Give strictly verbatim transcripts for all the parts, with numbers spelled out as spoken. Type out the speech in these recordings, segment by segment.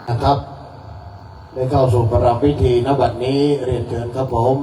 นะครับ ได้เข้าสู่ประรำพิธี ณ บัดนี้ เรียนเชิญครับผม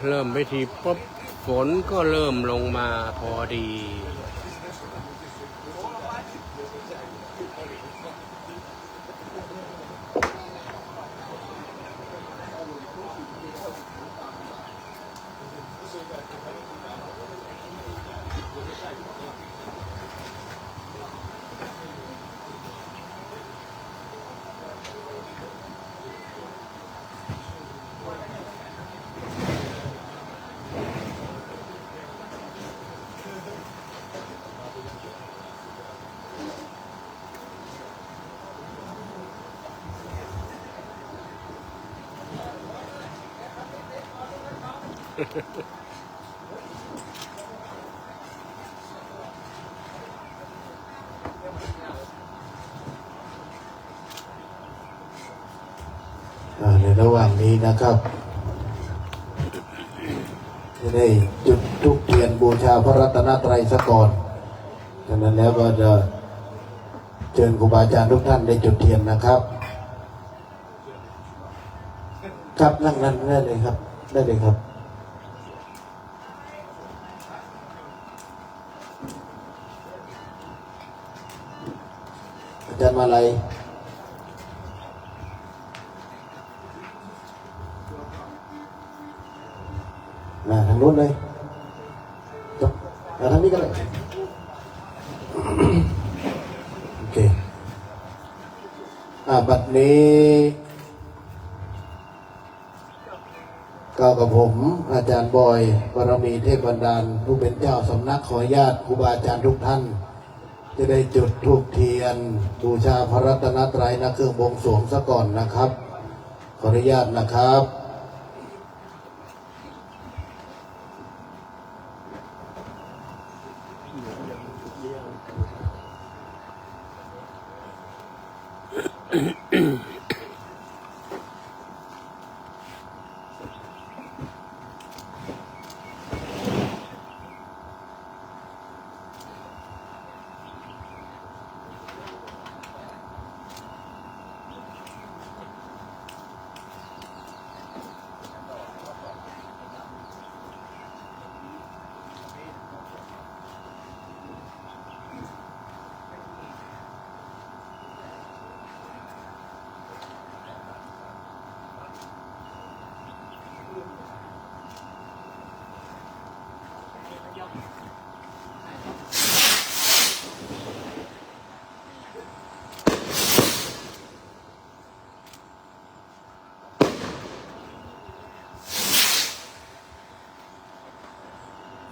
เริ่มพิธีปุ๊บ ฝนก็เริ่มลงมาพอดี อ่า ในระหว่างนี้นะครับ จะได้จุดธูปเทียนบูชาพระรัตนตรัยซะก่อน ฉะนั้นแล้วก็จะเชิญครูบาอาจารย์ทุกท่านได้จุดเทียนนะครับ ครับ นั่งนั่นได้เลยครับ ได้เลยครับ อาจารย์มาลัย มาทางนู้นเลย มาทางนี้ก็ได้ โอเค อ่า บัดนี้ กล่าวกับผม อาจารย์บอย บารมีเทพบันดาล ผู้เป็นเจ้าสำนัก ขออนุญาตครูบาอาจารย์ทุกท่าน จะได้จุดธูปเทียน บูชาพระรัตนตรัย ณ เครื่องบวงสรวงซะก่อนนะครับ ขออนุญาตนะครับ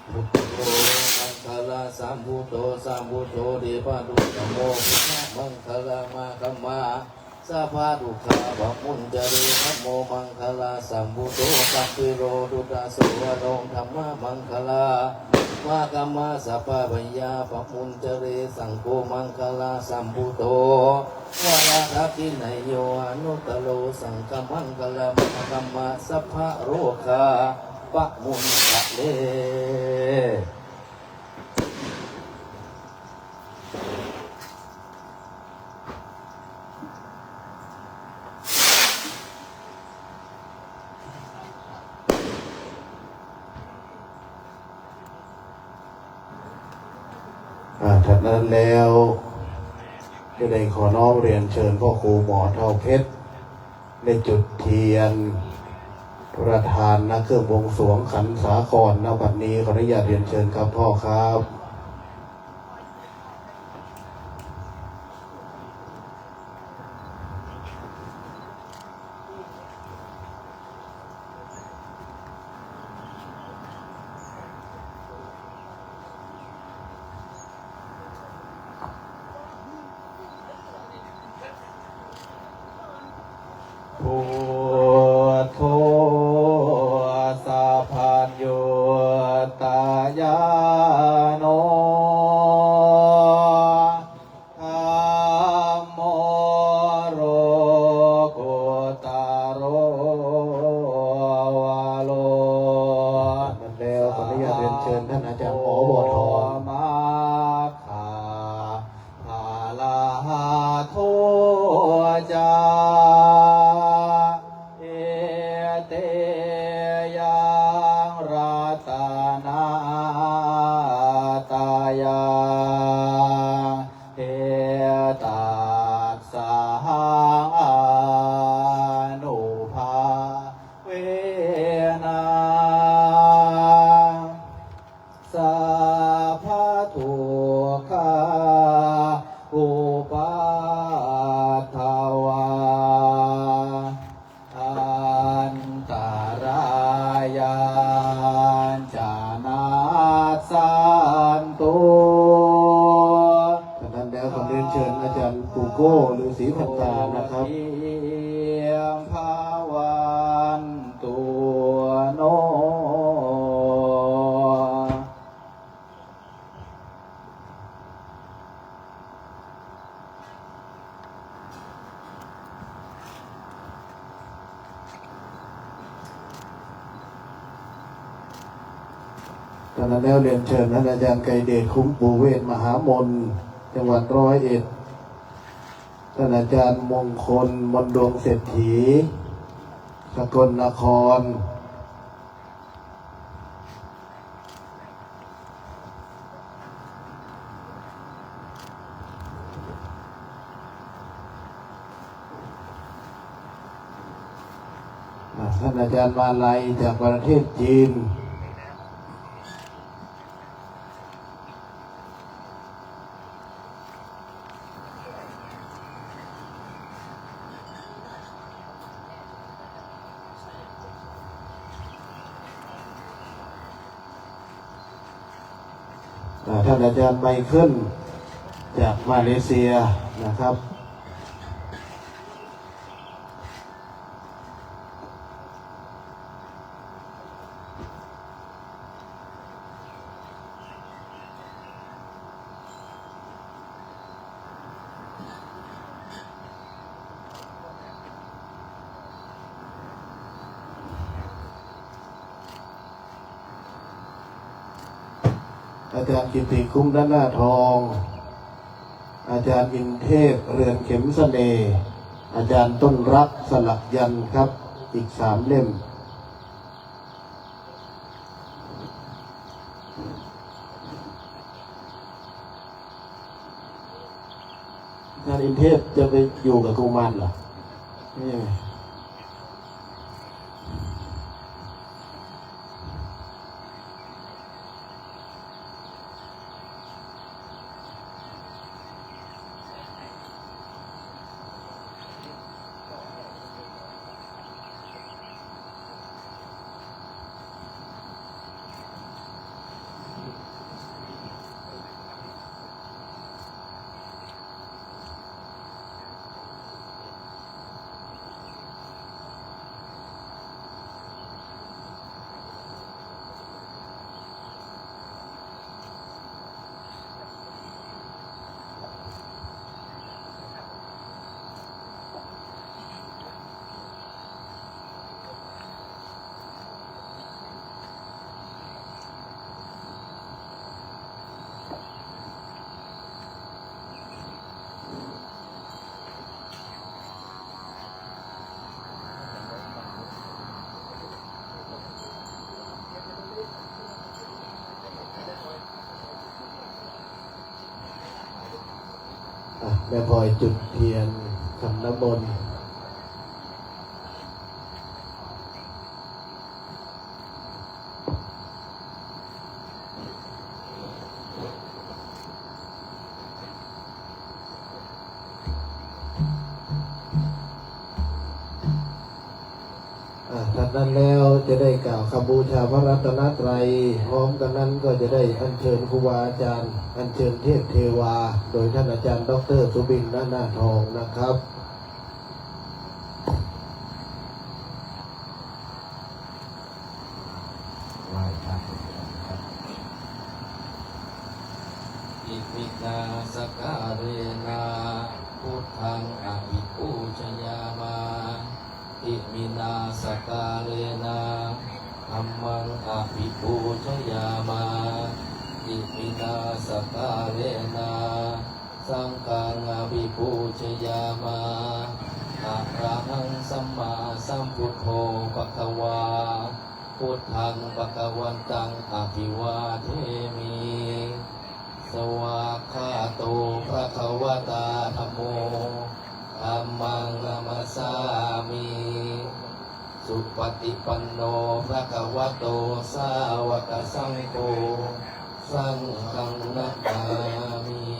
Buddho maṅgalāsambuddho, sambuddho dīpaduttamo, buddhamaṅgalamagamma, sabbadukkhā pamuñcareti. Dhammo maṅgalāsambuddho, sabbe rogā dūrassā, dhammamaṅgalamagamma, sabbabhayā pamuñcareti. Saṅgho maṅgalāsambuddho, varadakkhiṇeyyo anuttaro, saṅghamaṅgalamagamma, sabbarogā pamuñcareti. อ่า ถัดนั้นแล้ว จะได้ขอน้อมเรียนเชิญพ่อครูหมอเฒ่าเพชร ได้จุดเทียน ประธาน ณ เครื่องบวงสรวงขันสาคร ณ บัดนี้ ขออนุญาตเรียนเชิญครับพ่อครับ ข พุทโธ สัพพัญญูตญาโณ ธัมโม โลกุตตโร วาโร นั้นแล้วขออนุญาตเรียนเชิญท่านอาจารย์ อวท มัคคา พะระหะโต จา เอเต ยัง รัตนะตะยัง เต ตัสสะหัง อนุภาเวนะ สัพพะทุกขา อุปัฏฐวา อันตะรายัญจะ นัสสันตุ จากนั้นแล้วขอเรียนเชิญอาจารย์ปูโก้ ฤๅษีพันตานะครับ ภะวันตุโน จากนั้นแล้วเรียนเชิญท่านอาจารย์ไกรเดช คุ้มปูเวช มหามน จังหวัดร้อยเอ็ด ท่านอาจารย์มงคล มนดวงเศรษฐี สกลนคร อ่า ท่านอาจารย์มาลัยจากประเทศจีน อ่า ท่านอาจารย์ไมเคิล จากมาเลเซียนะครับ อาจารย์กิตติ คุ้ม ด้านหน้าทอง อาจารย์อินเทพ เรือนเข็มเสน่ห์ อาจารย์ต้นรัก สลักยันต์ครับ อีกสามเล่ม ท่านอินเทพจะไปอยู่กับกุมารเหรอ นี่ไง อ่ะ แม่พลอยจุดเทียนทำน้ำมนต์ อ่ะ ถัดนั้นแล้วจะได้กล่าวคำบูชาพระรัตนตรัย พร้อมกันนั้นก็จะได้อัญเชิญครูบาอาจารย์ อัญเชิญเทพเทวา โดยท่านอาจารย์ด็อกเตอร์สุบินทร์ ณ หน้าทองนะครับ สการะ พุทธัง อภิปูจยามา อิมินา สการะ ธัมมัง อภิปูจยามา อิมินา สการะ สังฆัง อภิปูจยามา อะระหัง สัมมาสัมพุทโธ ภะคะวา พุทธัง ภะคะวันตัง อภิวาเทมิ สวากขาโต ภะคะวะตา ธัมโม ธัมมัง นะมัสสามิ สุปะฏิปันโน ภะคะวะโต สาวะกะสังโฆ สังฆัง นะมามิ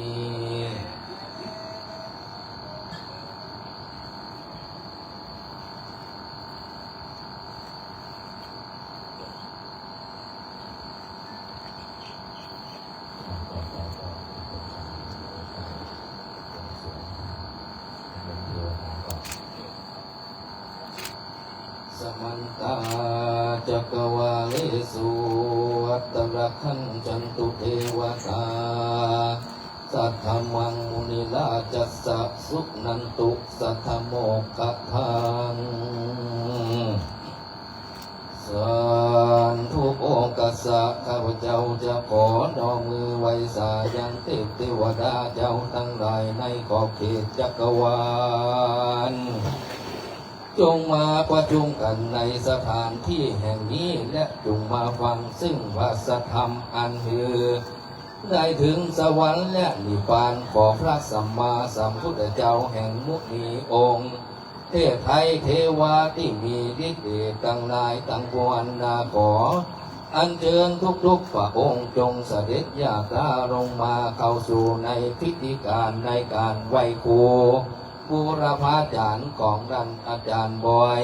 สะมันตา จักกะวาเลสุ อัตตะระคันจันตุ เดวะตา สัทธัมมัง มุนิราจัสสะ สุนันตุ สัทธโมกขะทัง สาธุโอกัสสะ ข้าพเจ้าจะขอน้อมมือไหว้สายังเทพเทวดาเจ้าตังหลายในขอบเขตจักกะวาล จงมาประชุมกั๋นในสถานตี้แห่งนี้ และจงมาฟังซึ่งพระสัทธรรมอันหือ ได้เถิงสวรรค์และนิพพานของพระสัมมาสัมพุทธเจ้าแห่งมุนีองค์ เทพไทยเทวาตี้มีฤทธิ์เดชตังหลายตังปวงนา ขออัญเจิญทุกๆพระองค์จงเสด็จญาตราลงมาเข้าสู่ในพิธีก๋านในก๋านไหว้ครู บูรพาจ๋ารย์ของต้านอาจ๋ารย์บอย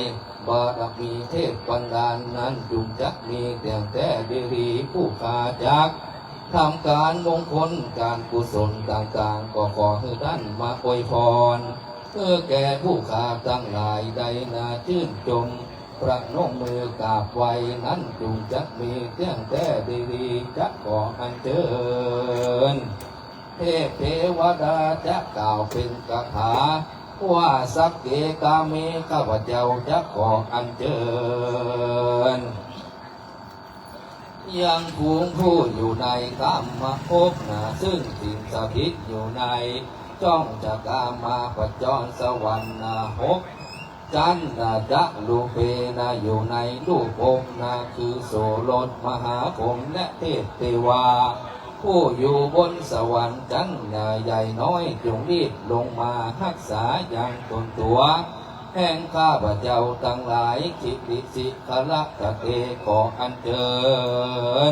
บารมีเทพบันดาลนั้นจุ่งจักมีเตี้ยงแต๊ดีหลี ผู้ข้าจักทำก๋านมงคลก๋านกุศลต่างๆ ก็ขอหื้อต้านมาอวยพร เพื่อแก่ผู้ข้าตังหลายได้นาจื้นจม ประนมมือกราบไหว้นั้นจุ่งจักมีเตี้ยงแต๊ดีหลี จักขออัญเจิญ เทพเทวดาจะกล่าวเป๋นคาถาว่า สักเก กาเม ข้าพเจ้าจะขออัญเจิญ ยังฝูงผู้อยู่ในก๋ามภพนา ซึ่งสิงสถิตอยู่ในจ้องจักกามาปจรสวรรค์นา หกจันนา จรูเปนา อยู่ในรูปภพนา คือโสรถ มหาพรหม และเทพเทวา ผู้อยู่บนสวรรค์จันนาใหญ่น้อย จงรีบลงมาฮักษายังตนตั๋ว แห่งข้าพเจ้าตังหลาย กิริสิขะระตะเต ขออัญเจิ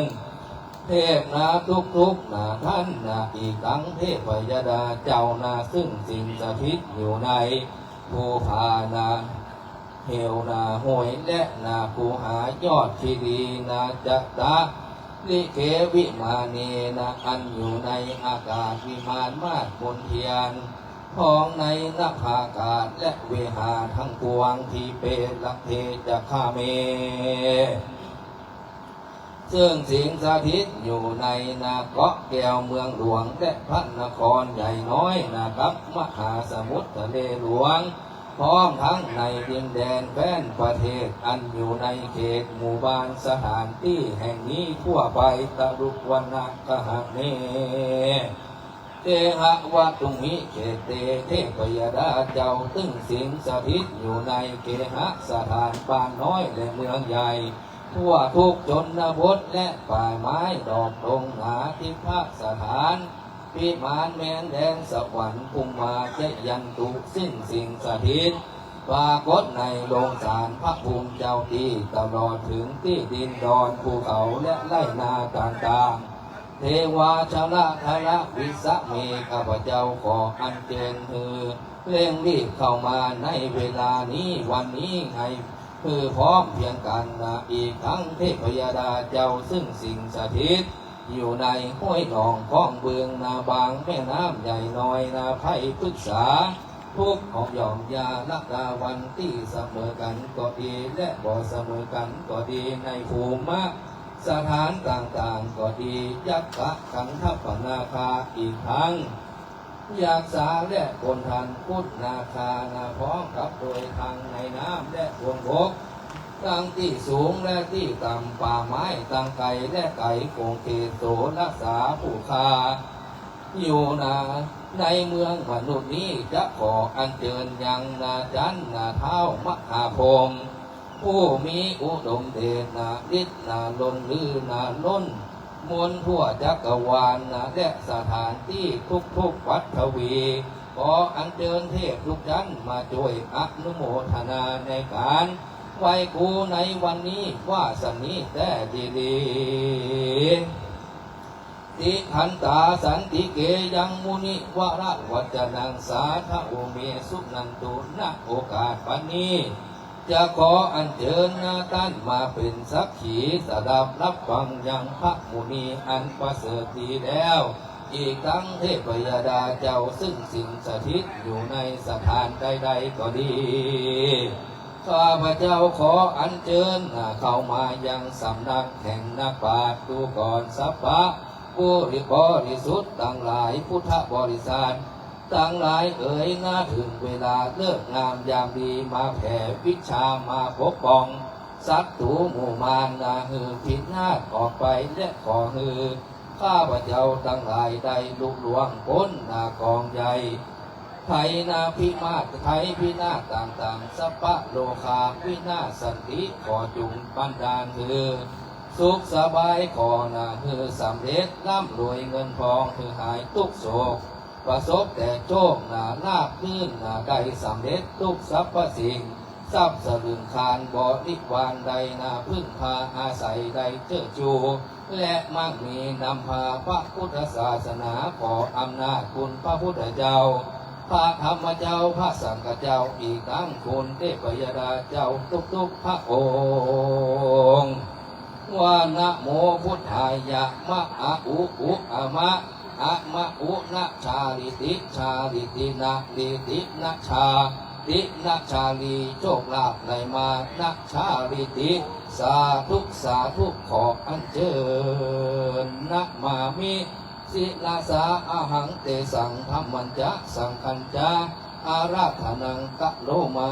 ญ เทพนาทุกๆนาต้านนา อีกตังเทพยดาเจ้านา ซึ่งสิงสถิตอยู่ในภูผานา เหวนาห้วย และนาคูหายอดคิรีนา จตาริเขวิมาเนนา อันอยู่ในอากาศวิมานมาดมนเทียน ของในนภากาศ และเวหาตังปวง ทีเป ละเท จะ คาเม ซึ่งสิงสถิตอยู่ในนาเกาะแก้วเมืองหลวง และพระนครใหญ่น้อยนา กับมหาสมุทรทะเลหลวง พร้อมตังในดินแดนแคว้นประเทศ อันอยู่ในเขตหมู่บ้านสถานตี้แห่งนี้ทั่วไป ตะรุวรรณะกะหะเม เกหะวะตุมหิ เขเต เทพยดาเจ้า ซึ่งสิงสถิตอยู่ในเกหสถานบ้านน้อยและเมืองใหญ่ ทั่วทุกชนบทและป่าไม้ดอกดงนา ทิพสถาน วิมานแมนแดนสวรรค์ ภูมิมาจายันตุ ซึ่งสิงสถิต ปรากฏในโลงสารพระภูมิเจ้าตี้ ตลอดเถิงตี้ดินดอนภูเขาและไร่นาต่างๆ เทวาชะละทะละวิสะเม ข้าพเจ้าขออัญเจิญหื้อเร่งรีบเข้ามาในเวลานี้ วันนี้ หื้อพร้อมเพียงกั๋นนา อีกตังเทพยดาเจ้า ซึ่งสิงสถิตอยู่ในห้วยหนองของบึงนา บางแม่น้ำใหญ่น้อยนา ไพรพฤกษา ทุกข์ของหย่อมยาละดาวันตี้เสมอกั๋นก็ดี และบ่เสมอกั๋นก็ดี ในภูมิสถานต่างๆ ก็ดี ยักขะขันธปนาคา อีกตัง ยักษาและคนทัน พุทธนาคานา พร้อมกับโดยทางในน้ำและบนบก ตังตี้สูงและตี้ต่ำ ป่าไม้ตังไก๋และไก๋ ขงเขตโสรสาผู้ข้า อยู่นา ในเมืองมนุษย์นี้ จะขออัญเจิญยังนาจันนาท้าวมหาพรหม ผู้มีอุดมเดชนา ฤทธิ์นาล้นลือนาล้น มนทั่วจักรวาลนา และสถานตี้ทุกๆ ปัทวี ขออัญเจิญเทพทุกชั้นมาจ้วยอนุโมทนาในก๋านไหว้ครูในวันนี้ ว่าส่ำนี้แต๊ดีๆ ติทันตาสันติเก ยังมุนิวรวัจจนัง สาธะโวเม สุนันตุ ณ โอกาสบัดนี้ จะขออัญเจิญนาต้านมาเป๋นสักขี สดับฮับฟังยังพระมุนีอันประเสริฐดีแล้ว อีกตังเทพยดาเจ้า ซึ่งสิงสถิตอยู่ในสถานใดๆ ก็ดี ข้าพเจ้าขออัญเจิญเข้ามายังสำนักแห่งนักปราชญ์ดูก่อนสัพพะ บริ บริสุทธิ์ตังหลาย พุทธบริษัทตังหลายเอ๋ย นาเถิงเวลาเลิกงามยามดี มาแผ่วิชามาปกป้องศัตรูหมู่มารนา หื้อพินาศออกไป และขอหื้อข้าพเจ้าตังหลายได้ลุล่วงป๊นนาก๋องใหญ่ ไถนาพิมาศ ไถพินาศต่างๆ สัพพะโรคาวินาศสันติ ขอจุ่งบันดาลหื้อสุขสบาย ขอนาหื้อสำเร็จร่ำรวยเงินทอง หื้อหายตุ๊กข์โศก ประสบแต่โชคนา ราบรื่นนา ได้สำเร็จทุกสรรพสิ่ง ทรัพย์สลึงคานบริวารใดนา พึ่งพาอาศัยได้เชิดชู และมั่งมีนำพาพระพุทธศาสนา ขออำนาจคุณพระพุทธเจ้า พระธรรมเจ้า พระสังฆเจ้า อีกตังคุณเทพยดาเจ้าทุกๆ พระองค์ ว่า นะโมพุทธายะ มะ อะ อุ อุ อะ มะ อะ มะ อุ นะ ชาลิติ ชาลิติ นะ ลิติ นะ ชาลิ นะ ชาลี โชคลาภไหลมา นะ ชาลิติ สาธุ สาธุ ขออัญเจิญ นะมามิ ศิรสา อะหัง เตสัง ธัมมัญจะ สังฆัญจะ อาราธนัง กะโรมา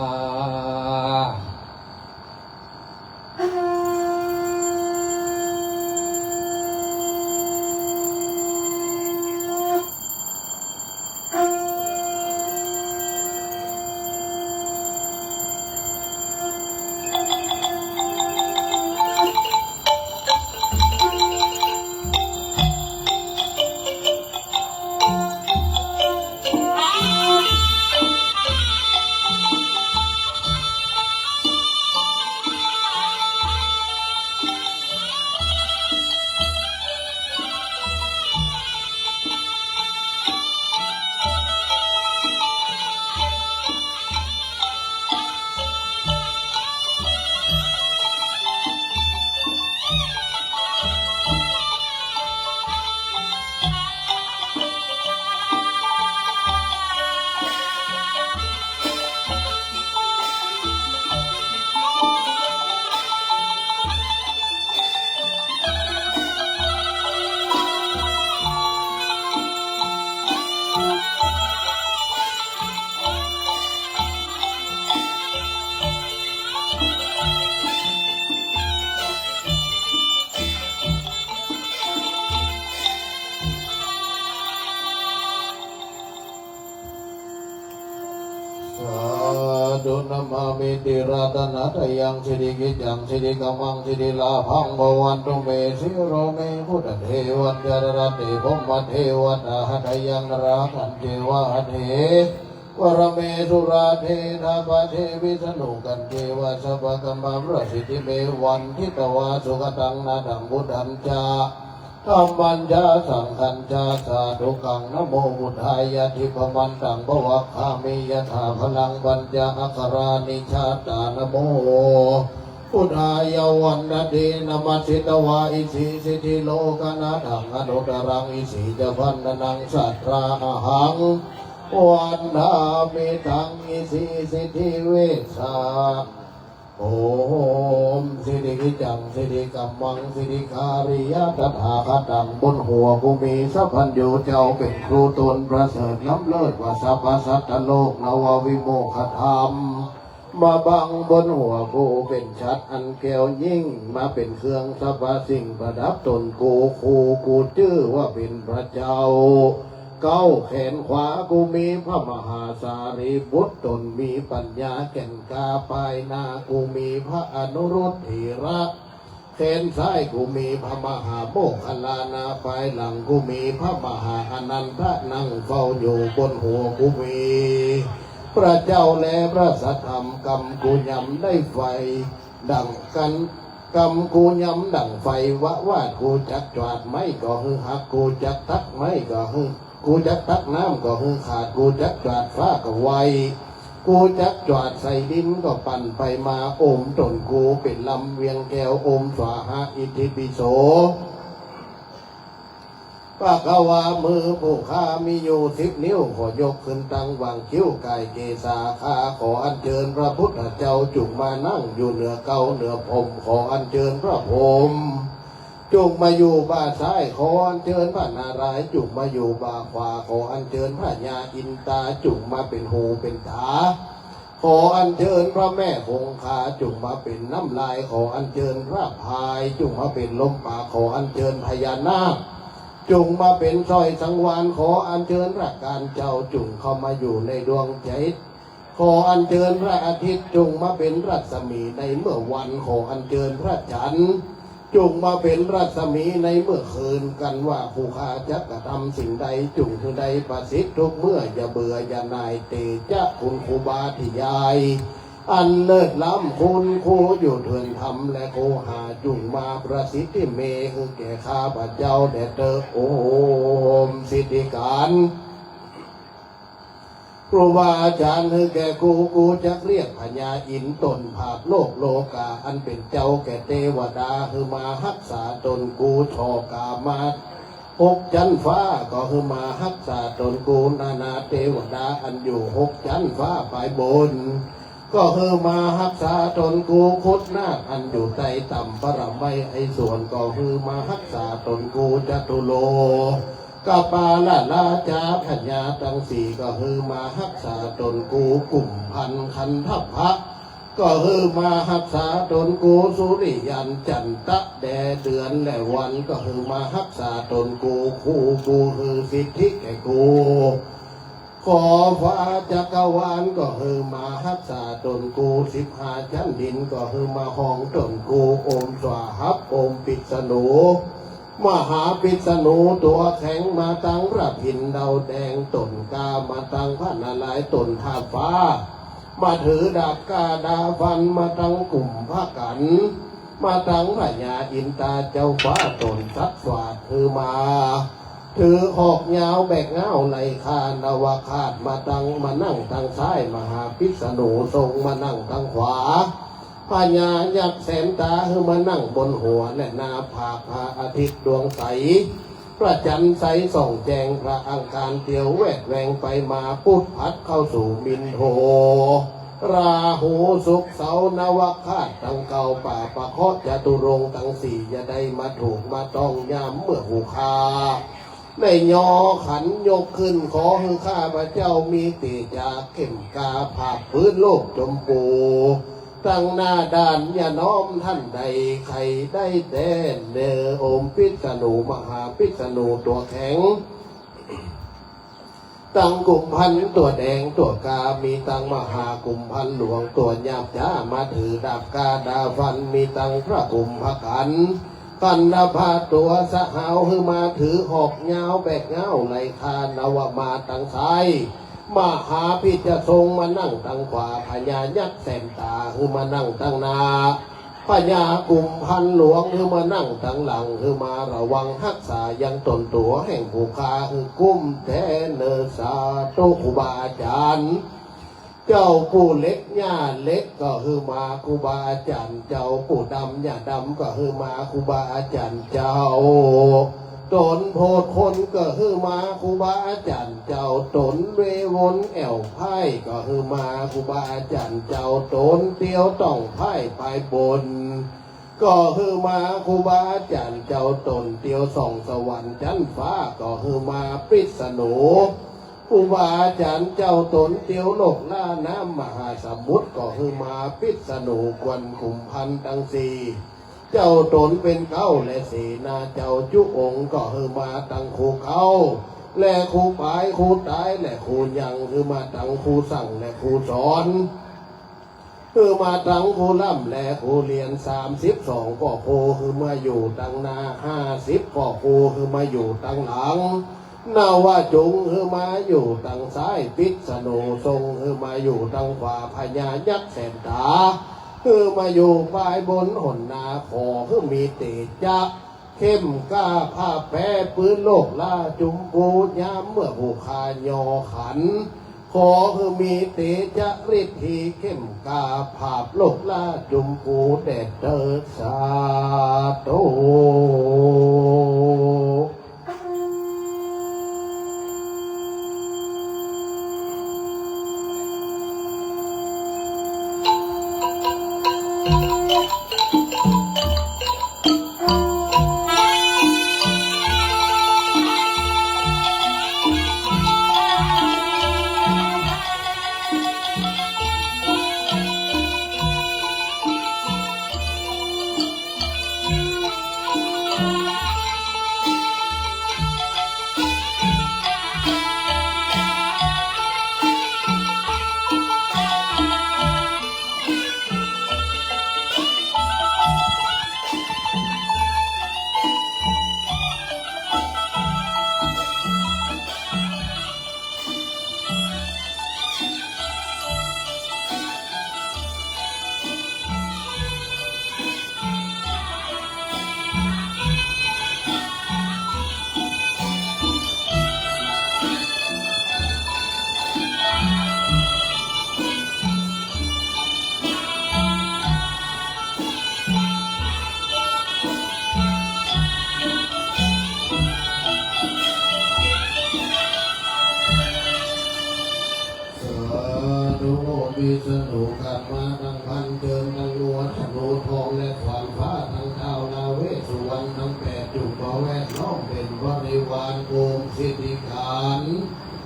สาธุ นะมามิ ติรัตนะตะยัง สิริกิจจัง สิริกะมัง สิริลาภัง ภะวันตุ เม สิโร เม พุทธเทวะจาระเต พรหมเทวะตาหะตะยัง นาราคันเทวะหะเท วะระเมสุราเทนะปะเท วิษณุคันเทวะ สัพพะกัมมะประสิทธิเม วันทิตวา สุขะตัง นะตัง พุทธัญจะ ธัมมัญจะ สังฆัญจะ สาธุกัง นะโมพุทธายะ ทิพพะมันตัง ภะวักขามิ ยะถาพะลัง ปัญจะอะกะรานิ ชาตา นะโมพุทธายะ วันนะที นะมัสสิตวา อิสิ สิทธิโลกะนะถัง อนุตตะรัง อิสิจะพันธะนัง สัตตา อะหัง วันนะมิ ตัง อิสิ สิทธิเวชชา นะ โอม สิริกิจจัง สิริกัมมัง สิริคาริยะตถาคตัง บนหัวกูมีสัพพัญญูเจ้าเป๋นครูตนประเสริฐล้ำเลิศกว่าสรรพสัตว์โลก นววิโมกขธรรม มาบังบนหัวกูเป๋นฉัตรอันแก้วยิ่ง มาเป๋นเครื่องสรรพสิ่งประดับตนกู กู กูจื้อว่าเป๋นพระเจ้า เก้า แขนขวากูมีพระมหาสารีบุตร ตนมีปัญญาแก่นกล้า ปายหน้ากูมีพระอนุรุทธเถระ แขนซ้ายกูมีพระมหาโมคคัลลานะ ปายหลังกูมีพระมหาอานันทะ นั่งเฝ้าอยู่บนหัวกูมี พระเจ้าและพระสัทธรรม กำกูยำได้ไฟดั่งกัน กำกูยำดั่งไฟวะวาด กูจักจวาดไม้ก็หื้อหัก กูจักตักไม้ก็หื้อ กูจักตักน้ำก็หื้อขาด กูจักจวาดฟ้าก็ไหว กูจักจวาดใส่ดินก็ปั่นไปมา โอมตนกูเป๋นลำเวียงแก้ว โอมสวาหะอิติปิโส ภะคะวา มือผู้ข้ามีอยู่สิบนิ้ว ขอยกขึ้นตั้งหว่างคิ้วก๋ายเกศา ข้าขออัญเจิญพระพุทธเจ้าจุ่งมานั่งอยู่เหนือเกล้าเหนือผม ขออัญเจิญพระพรหมจุ่งมาอยู่บ่าซ้าย ขออัญเจิญพระนารายณ์จุ่งมาอยู่บ่าขวา ขออัญเจิญพระญาอินตาจุ่งมาเป๋นหูเป๋นต๋า ขออัญเจิญพระแม่คงคาจุ่งมาเป๋นน้ำลาย ขออัญเจิญพระพายจุ่งมาเป๋นลมปาก ขออัญเจิญพญานาคจุ่งมาเป๋นสร้อยสังวาล ขออัญเจิญพระกาฬเจ้าจุ่งเข้ามาอยู่ในดวงจิต ขออัญเจิญพระอาทิตย์จุ่งมาเป๋นรัศมีในเมื่อวัน ขออัญเจิญพระจันทร์จุ่งมาเป๋นรัศมีในเมื่อคืน กันว่าผู้ข้าจักกระทำสิ่งใดจุ่งหื้อได้ประสิทธิ์ทุกเมื่อ อย่าเบื่ออย่าหน่าย เตจะคุณครูบาธิยาย อันเลิศล้ำคุณครูอยู่เถื่อนธรรมและครูหาจุ่งมาประสิทธิเม หื้อแก่ข้าพเจ้าแด่เตอ โอม สิทธิการ ครูบาอาจารย์หื้อแก่กู กูจักเรียกพญาอินทร์ต้นภาคโลกโลกา อันเป๋นเจ้าแก่เตวดา หื้อมาฮักษาตนกู ช่อกามาหกจั๊นฟ้า ก็หื้อมาฮักษาตนกู นานาเตวดาอันอยู่หกจั๊นฟ้าปายบน ก็หื้อมาฮักษาตนกู ครุฑนาคอันอยู่ใต้ต่ำ ปรมัยไอสวน ก็หื้อมาฮักษาตนกู จตุโลกปาลราชาพญาตังสี่ ก็หื้อมาฮักษาตนกู กุมภัณฑ์คันธัพพะ ก็หื้อมาฮักษาตนกู สุริยันต์จันทะแดดเดือนและวัน ก็หื้อมาฮักษาตนกู ครูกูหื้อสิทธิแก่กู ขอฟ้าจักรวาลก็หื้อมาฮักษาตนกู สิบห้าจั๊นดินก็หื้อมาฮ้องตนกู โอมสวาหับ โอมพิษณุ มหาพิษณุตั๋วแข็ง มาตังพระพิณดาวแดง ต้นกล้า มาตังพระนารายณ์ ต้นธาตุฟ้า มาถือดาบกล้าดาบฟัน มาตังกุมภกัน มาตังพญาอินตาเจ้าฟ้า ต้นสัตว์สวาท หื้อมา ถือหอกยาวแบกง้าวไหล่คานวคาต มาตัง มานั่งตังซ้าย มหาพิษณุทรงมานั่งตังขวา พญายักษ์แสนต๋าหื้อมานั่งบนหัวและหน้าผาก พระอาทิตย์ดวงใส พระจันทร์ใสส่องแจ้ง พระอังคารเตียวแวดแวงไปมา พุธผัดเข้าสู่มินโถ ราหูศุกร์เสาร์นวคาตตังเก้า ป่าปะเคราะห์จตุรงค์ตังสี่ อย่าได้มาถูกมาต้องยามเมื่อผู้ข้า ได้ยอขันยกขึ้น ขอหื้อข้าพเจ้ามีเตจาเข้มกล้า ผาดพื้นโลกจมปู ตังหน้าด้าน อย่าน้อมทันใดใค่ได้แต๊เน่อ โอมพิษณุ มหาพิษณุตั๋วแข็ง ตังกุมภัณฑ์ตั๋วแดงตั๋วกล้า มีตังมหากุมภัณฑ์หลวงตั๋วหยาบจ๊า มาถือดาบกล้าดาบฟัน มีตังพระกุมภกัน คันธัพพะตั๋วสะหาว หื้อมาถือหอกยาวแบกง้าวไหล่คานวมาตังซ้าย มหาพิษจะทรงมานั่งตังขวา พญายักษ์แสนต๋าหื้อมานั่งตังหน้า พญากุมภัณฑ์หลวงหื้อมานั่งตังหลัง หื้อมาระวังฮักษายังต๋นตั๋วแห่งผู้ข้าหื้อกุ้มแต๊เน่อ สาธุครูบาอาจารย์ เจ้าปู่เหล็กย่าเหล็กก็หื้อมาครูบาอาจารย์เจ้า ปู่ดำย่าดำก็หื้อมาครูบาอาจารย์เจ้า พ ต๋นโพธิ์คนก็หื้อมาครูบาอาจ๋ารย์เจ้า ต๋นเวฬุวันแอ่วไพร่ก็หื้อมาครูบาอาจ๋ารย์เจ้า ต๋นเตียวต่องไพร่ปายบน ก็หื้อมาครูบาอาจ๋ารย์เจ้า ต๋นเตียวส่องสวรรค์จั๊นฟ้าก็หื้อมาพิษณุ ครูบาอาจ๋ารย์เจ้า ต๋นเตียวโลกล้าน้ำมหาสมุทรก็หื้อมาพิษณุ กวนขุมพันธ์ตังสี่ เจ้าต๋นเป๋นเก๊าและเสนาเจ้าจุองค์ ก็หื้อมาตังครูเก๊าและครูป๋าย ครูต๋ายและครูยัง หื้อมาตังครูสั่งและครูสอน หื้อมาตังครูล่ำและครูเรียน สามสิบสอง ก็ครูหื้อมาอยู่ตังหน้า ห้าสิบ ก็ครูหื้อมาอยู่ตังหลัง นวจุงค์หื้อมาอยู่ตังซ้าย พิษณุทรงหื้อมาอยู่ตังขวา พญายักษ์แสนต๋าหื้อมาอยู่ปายบน หนนาขอหื้อมีเตจ๊ะเข้มกล้าผ่าแป๊ปื้นโลกล้าจุมปู ยามเมื่อผู้ข้าย่อขัน ขอหื้อมีเตจ๊ะฤทธีเข้มกล้าผ่าโลกล้าจุมปูแด่เตอ สาธุ สาธุ พิษณุขันมาตังพัน เจิญตังงัวธนูทองและขวานฟ้า ตังท้าวนาเวสสุวรรณตังแปด จุ่มมาแวดล้อมเป๋นบริวาร โอมสิทธิการ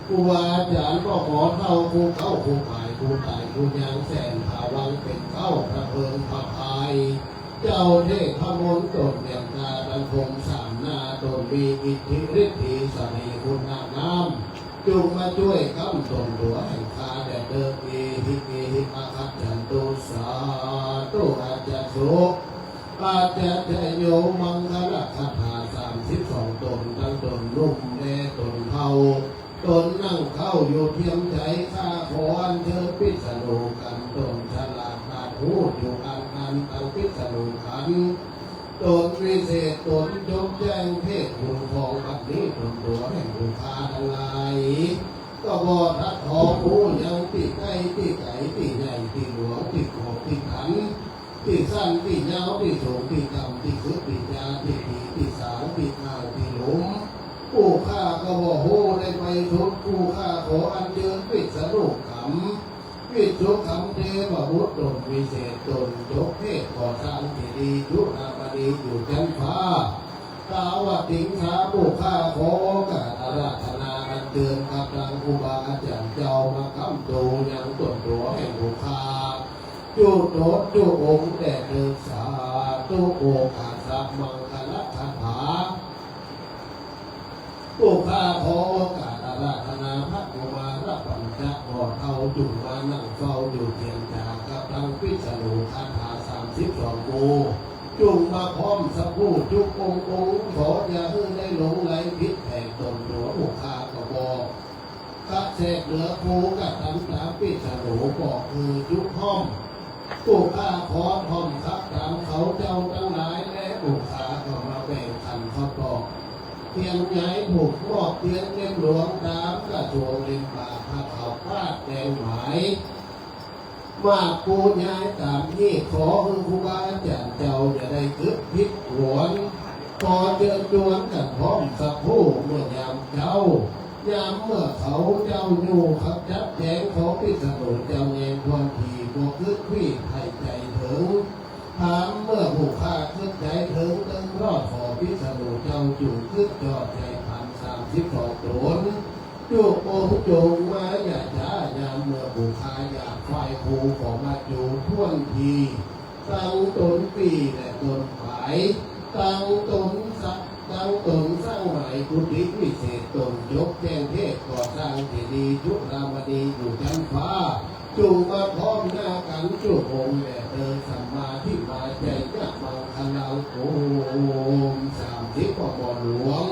ครูบาอาจ๋ารย์ก็ขอเต้าครูเก๊าครูป๋ายครูต๋ายครูยัง แสนผาวังเป๋นเก๊า พระเพิงพระพาย เจ้าเทพมนต์ต๋นเดียวกาตังคมสามหน้า ต๋นมีอิทธิฤทธีเสน่ห์คุณนาม จุ่มมาจ้วยกำต๋นตั๋วแห่งข้าแด่เตอ เอหิ เอหิ อาคัจฉันตุ สาธุ อาจจสุ อาจจชโย มังคละคาถาสามสิบสอง ต๋นตังต๋นหนุ่มและต๋นเฒ่า ต๋นนั่งเก๊าอยู่เทียมใจ๋ ข้าขออัญเชิญพิษณุขัน ต๋นฉลาดอาจฮู้อยู่อันอันตังพิษณุขัน ต๋นวิเศษ ต๋นจบแจ้งเพศบุญของบัดนี้ ต๋นตั๋วแห่งผู้ข้าตังหลาย ก็บ่ทัดถอฮู้ยังตี้ใก้ตี้ไก๋ ตี้ใหญ่ตี้หลวง ตี้ขอบตี้ตัน ตี้สั้นตี้ยาว ตี้สูงตี้ต่ำ ตี้ขึกตี้จา ตี้ผีตี้สาง ตี้อ่างตี้หลุม ผู้ข้าก็บ่ฮู้ได้ไปสุด ผู้ข้าขออัญเชิญพิษณุขัน วิสุขันเทพบุตรต๋นวิเศษ ต๋นจบเพศก่อสร้างเจดีย์จุลมณีอยู่จั๊นฟ้า ตาวติงสา ผู้ข้าขอโอกาสอาราธนาอัญเชิญกับตังครูบาอาจ๋ารย์เจ้ามาค้ำตูยังต๋นตั๋วแห่งผู้ข้า จุตนจุองค์แด่เตอ สาธุ โอภาสมังคละคาถา ผู้ข้าขอโอกาสอาราธนาพระกุมารปัญจบ่าวเฒ่า จุ่งมานั่งเฝ้าอยู่เทียนจา กับตังพิษณุคาถาสามสิบสองหมู่ จุ่งมาพร้อมสักครู่จุองค์องค์ ขออย่าหื้อได้หลงไหลผิดแผกต๋นตั๋ว ผู้ข้าก็บอก กระแสกเหลือภูกระทำต๋ามพิษณุบอกคือจุฮ้อม ผู้ข้าขอท่อมขับต๋ามเขาเจ้าตังหลาย และผู้ข้าก็มาแบ่งขันข้าวตอก เตียนใหญ่ผูกมอบเตียนเล่มหลวงต๋ามกระทรวงเล่มบาท พระเขาพาดแดงหมาย มากปูย้ายต๋ามนี้ ขอหื้อครูบาอาจ๋ารย์เจ้าอย่าได้กึ๊ดผิดหวน ขอเจิญจวนกั๋นพร้อมสักครู่เมื่อยามเจ๊า ยามเมื่อเขาเจ้าอยู่ครับ จักแจงของพิษณุเจ้าแยงทวนที บ่กึ๊ดควีไถ่ใจ๋เถิง ถามเมื่อผู้ข้ากึ๊ดใจ๋เถิง ตึงรอดขอพิษณุเจ้าจุ่งกึ๊ดจอดใจ๋ผันสามสิบสองต๋น จุ่งองค์จุ่งมาอย่าจ๊า ยามเมื่อผู้ข้าอยากไหว้ครูขอมาจูทวนที ตังต๋นปี้และต๋นป๋าย ตังต๋นสัก ตังต๋นสร้างหมายกุฏิวิเศษ ต๋นจบแจ้งเทศน์ก่อสร้างเจดีย์จุฬามณีอยู่จั๊นฟ้า จุ่งมาพร้อมหน้ากั๋นจุ่งองค์แด่เตอ สัมมาทิฏฐิมาใจ๋ยะมังคลัง โอม สามสิบ พ่อหมอหลวง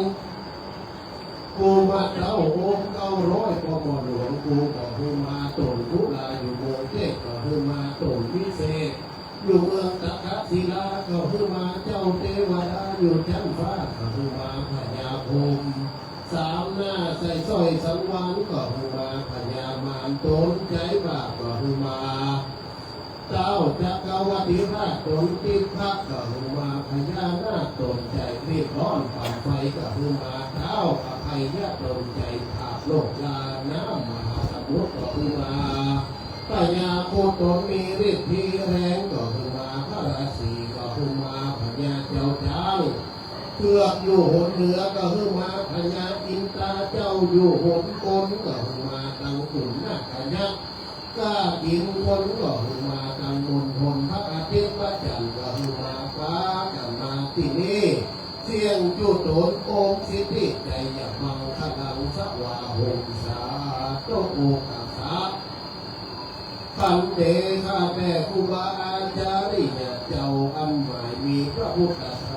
กูมาเต้าโอมเก้าร้อย พ่อหมอหลวง กูก็หื้อมาต๋นจุฬาอยู่เมืองเทพ ก็หื้อมาต๋นวิเศษ อยู่เมืองตะกะศิลา ก็หื้อมาเจ้าเตวดาอยู่จั๊นฟ้า ก็หื้อมาพญาพรหม สามหน้าใส่สร้อยสังวาล ก็หื้อมาพญามาร ต๋นใจ๋บ่า ก็หื้อมาเต้าจักรวรรดิราช ต๋นทิพย์ ก็หื้อมาพญานาค ต๋นใจ๋รีบร้อนปั่นไฟ ก็หื้อมาเต้าอภัยยะ ต๋นใจ๋ปราบโลกล้าน้ำมหาสมุทร ก็หื้อมา พญาครุฑ ต๋นมีฤทธิ์มีแฮง ก็หื้อมาพระราศี ก็หื้อมาพญาเจ้าจ๊าง เผือกอยู่หนเหนือ ก็หื้อมาพญาอินทรา เจ้าอยู่หนกล ก็หื้อมาตังขุนนาคยักษ์ ก้ากิ๋นคน ก็หื้อมาตังมณฑล พระอาทิตย์พระจันทร์ ก็หื้อมาปากั๋นมาตี้นี่ เสี้ยงจุ่งต๋นโอมสิทธิชัยยะมังคลัง สวาหง สาธุ โอกัสสะ ขันเต ข้าแต่ครูบาอาจาริยะเจ้า อันหมายมีพระพุทธ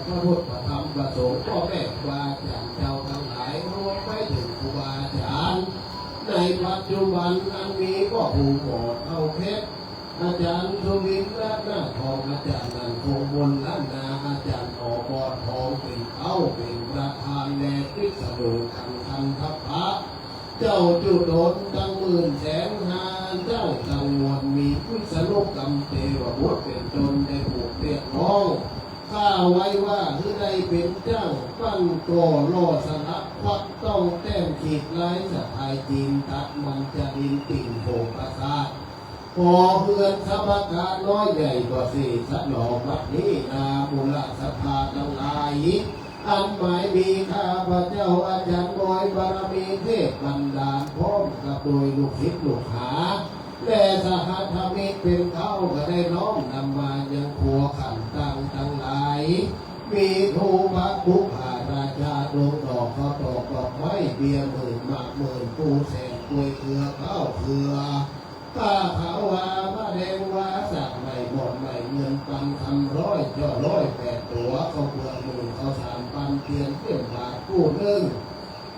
พระพุทธพระธรรมพระสงฆ์ พ่อแม่ครูบาอาจารย์เจ้าตังหลาย รวมไปเถิงครูบาอาจารย์ในปัจจุบัน อันมีพ่อครูหมอเฒ่าเพชร อาจารย์สุวินทร์ รัตนทอง อาจารย์นันทพงษ์ บุญล้านนา อาจารย์ อ.บ. ทอง เป๋นเอ๊า เป๋นประธาน และพิษณุ กันทันทพะ เจ้าจุ่งต๋นตังหมื่นแสนห้า เจ้าตังมวล มีพิษณุกรรมเตวบุตรเป๋นต้น ได้ผูกเรียกร้องข้าไว้ว่า หื้อได้เป๋นจ้างปั้นก่อหล่อสลัก ควักต้องแต้มขีดลายสะทายจีน ตัดมันจารินติ่งโผงปราสาท หอเฮือนสภาคารน้อยใหญ่ก็เสร็จสนอง บัดนี้นามูลศรัทธาตังหลาย อันหมายมีข้าพเจ้าอาจารย์บอย บารมีเทพบันดาล พร้อมกับโดยลูกศิษย์ลูกหา และสหธรรมิกเป๋นเอ๊า ก็ได้น้อมนำมายังครัวขันตังตังหลาย มีธูปะปุปผาราชา ดวงดอก ข้าวตอก ดอกไม้ เบียร์หมื่น หมากหมื่น ปูแสน กล้วยเกลือ ข้าวเกลือ ผ้าขาววา ผ้าแดงวา สากใหม่ หมอนใหม่ เงินปันคำร้อย จ้อร้อยแปดตั๋ว ข้าวเปลือกหมื่น ข้าวสารปัน เตียนเสี้ยมบาทคู่นึ่ง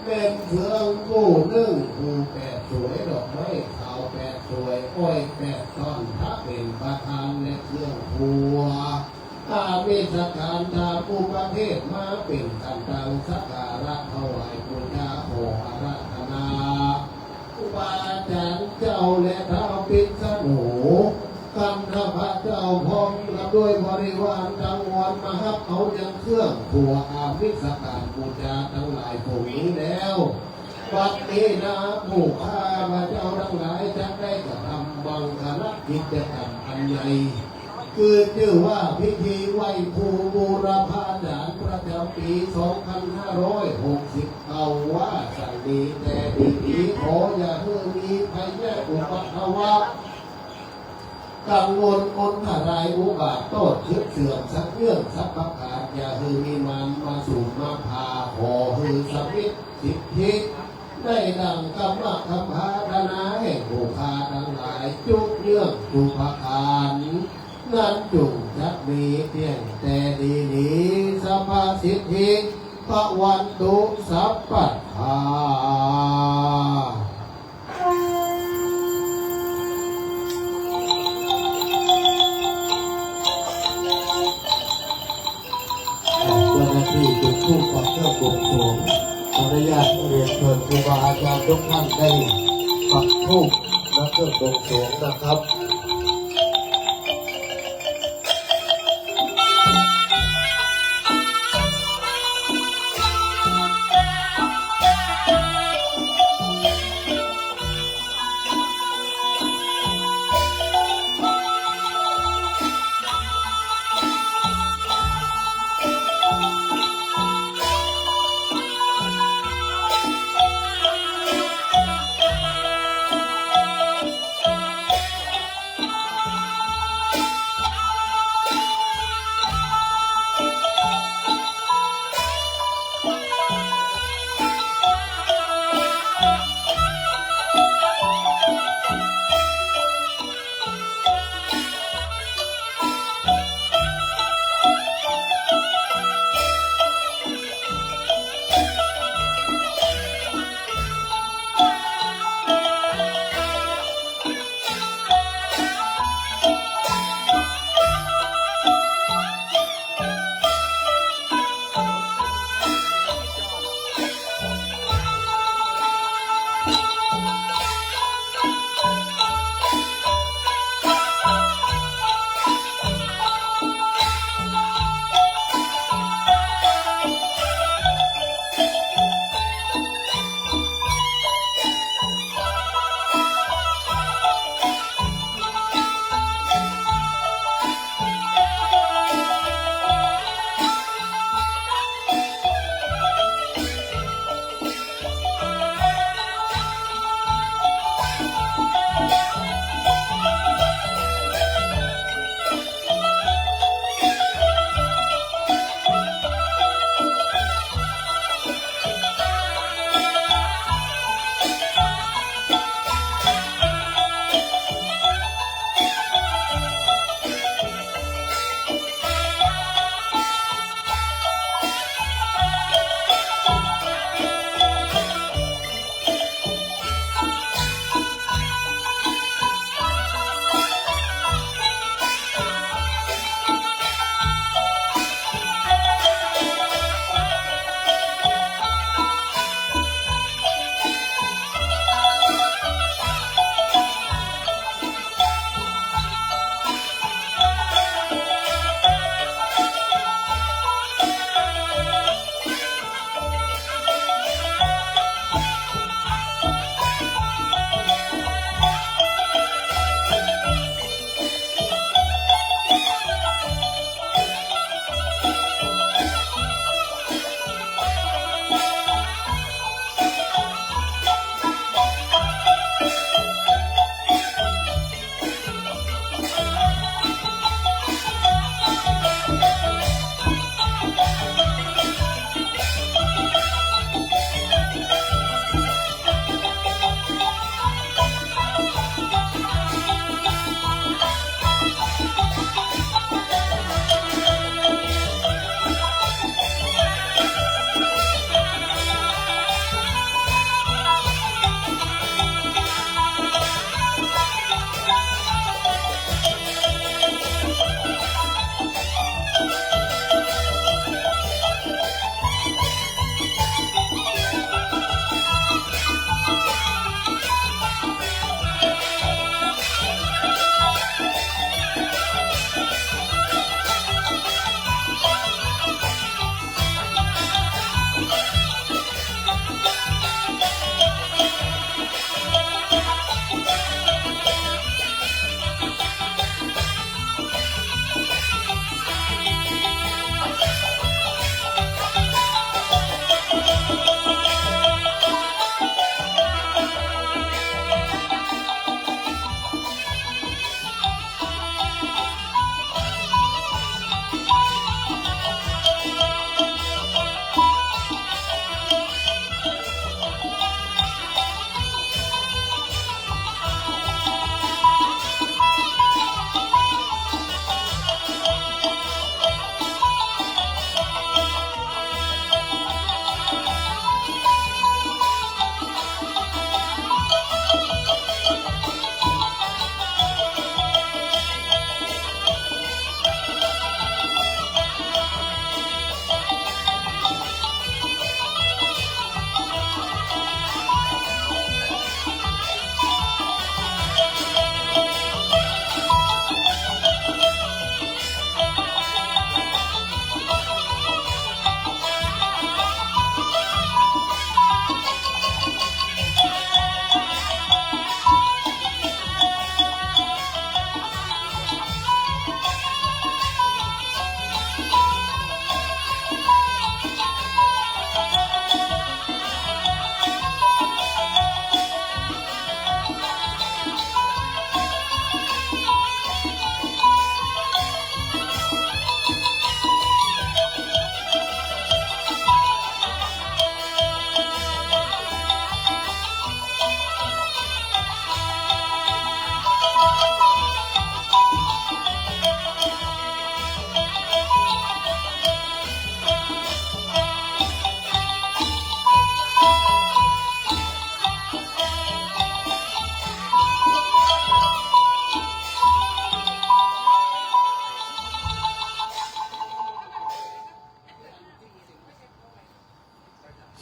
เล่มเฟืองคู่นึ่ง ภูแปดสวย ดอกไม้ขาวแปดสวย อ้อยแปดต้น พระเป๋นประธานและเครื่องครัว อามิสการตามอุปเทศมาเป๋นขันตัง สักการะถวายปู๋จา ขออาราธนา ครูบาอาจารย์เจ้าและท้าวพิษณุ กันทพะเจ้า พร้อมกับด้วยบริวารตังมวล มาฮับเอายังเครื่องครัวอามิสการปู๋จาตังหลายฝูงนี้แล้ว บัดนี้นาผู้ข้าพเจ้าตังหลายจักได้กระทำมังคละกิจกรรมอันใหญ่ คือจื้อว่าพิธีไหว้ครูบูรพาจารย์ประจ๋ำปี๋สองพันห้าร้อยหกสิบเก้า ว่าสันนี้แต่ดีนี้ ขออย่าหื้อมีภัยอุปัทวะ กังวลอนทรายอุบาทโต้ษเสี้ยงเสื่อมสักเยื่องสักประก๋าน อย่าหื้อมีมารมาสูบมาพา ขอหื้อสำริดสิทธิ ได้ดั่งกำมะคำพาธนาแห่งผู้ข้าตังหลาย จุกเยื่องจุประก๋าน นั้นจุ่งจักมีเตี้ยงแต่ดีนี้ สัพพสิทธิ ภะวันตุ สัพพะทา เจ้าหน้าที่จุดธูปปักเครื่องบวงสรวง ขออนุญาตเรียนเชิญครูบาอาจารย์ทุกท่านได้ปักธูปและเครื่องบวงสรวงนะครับ เ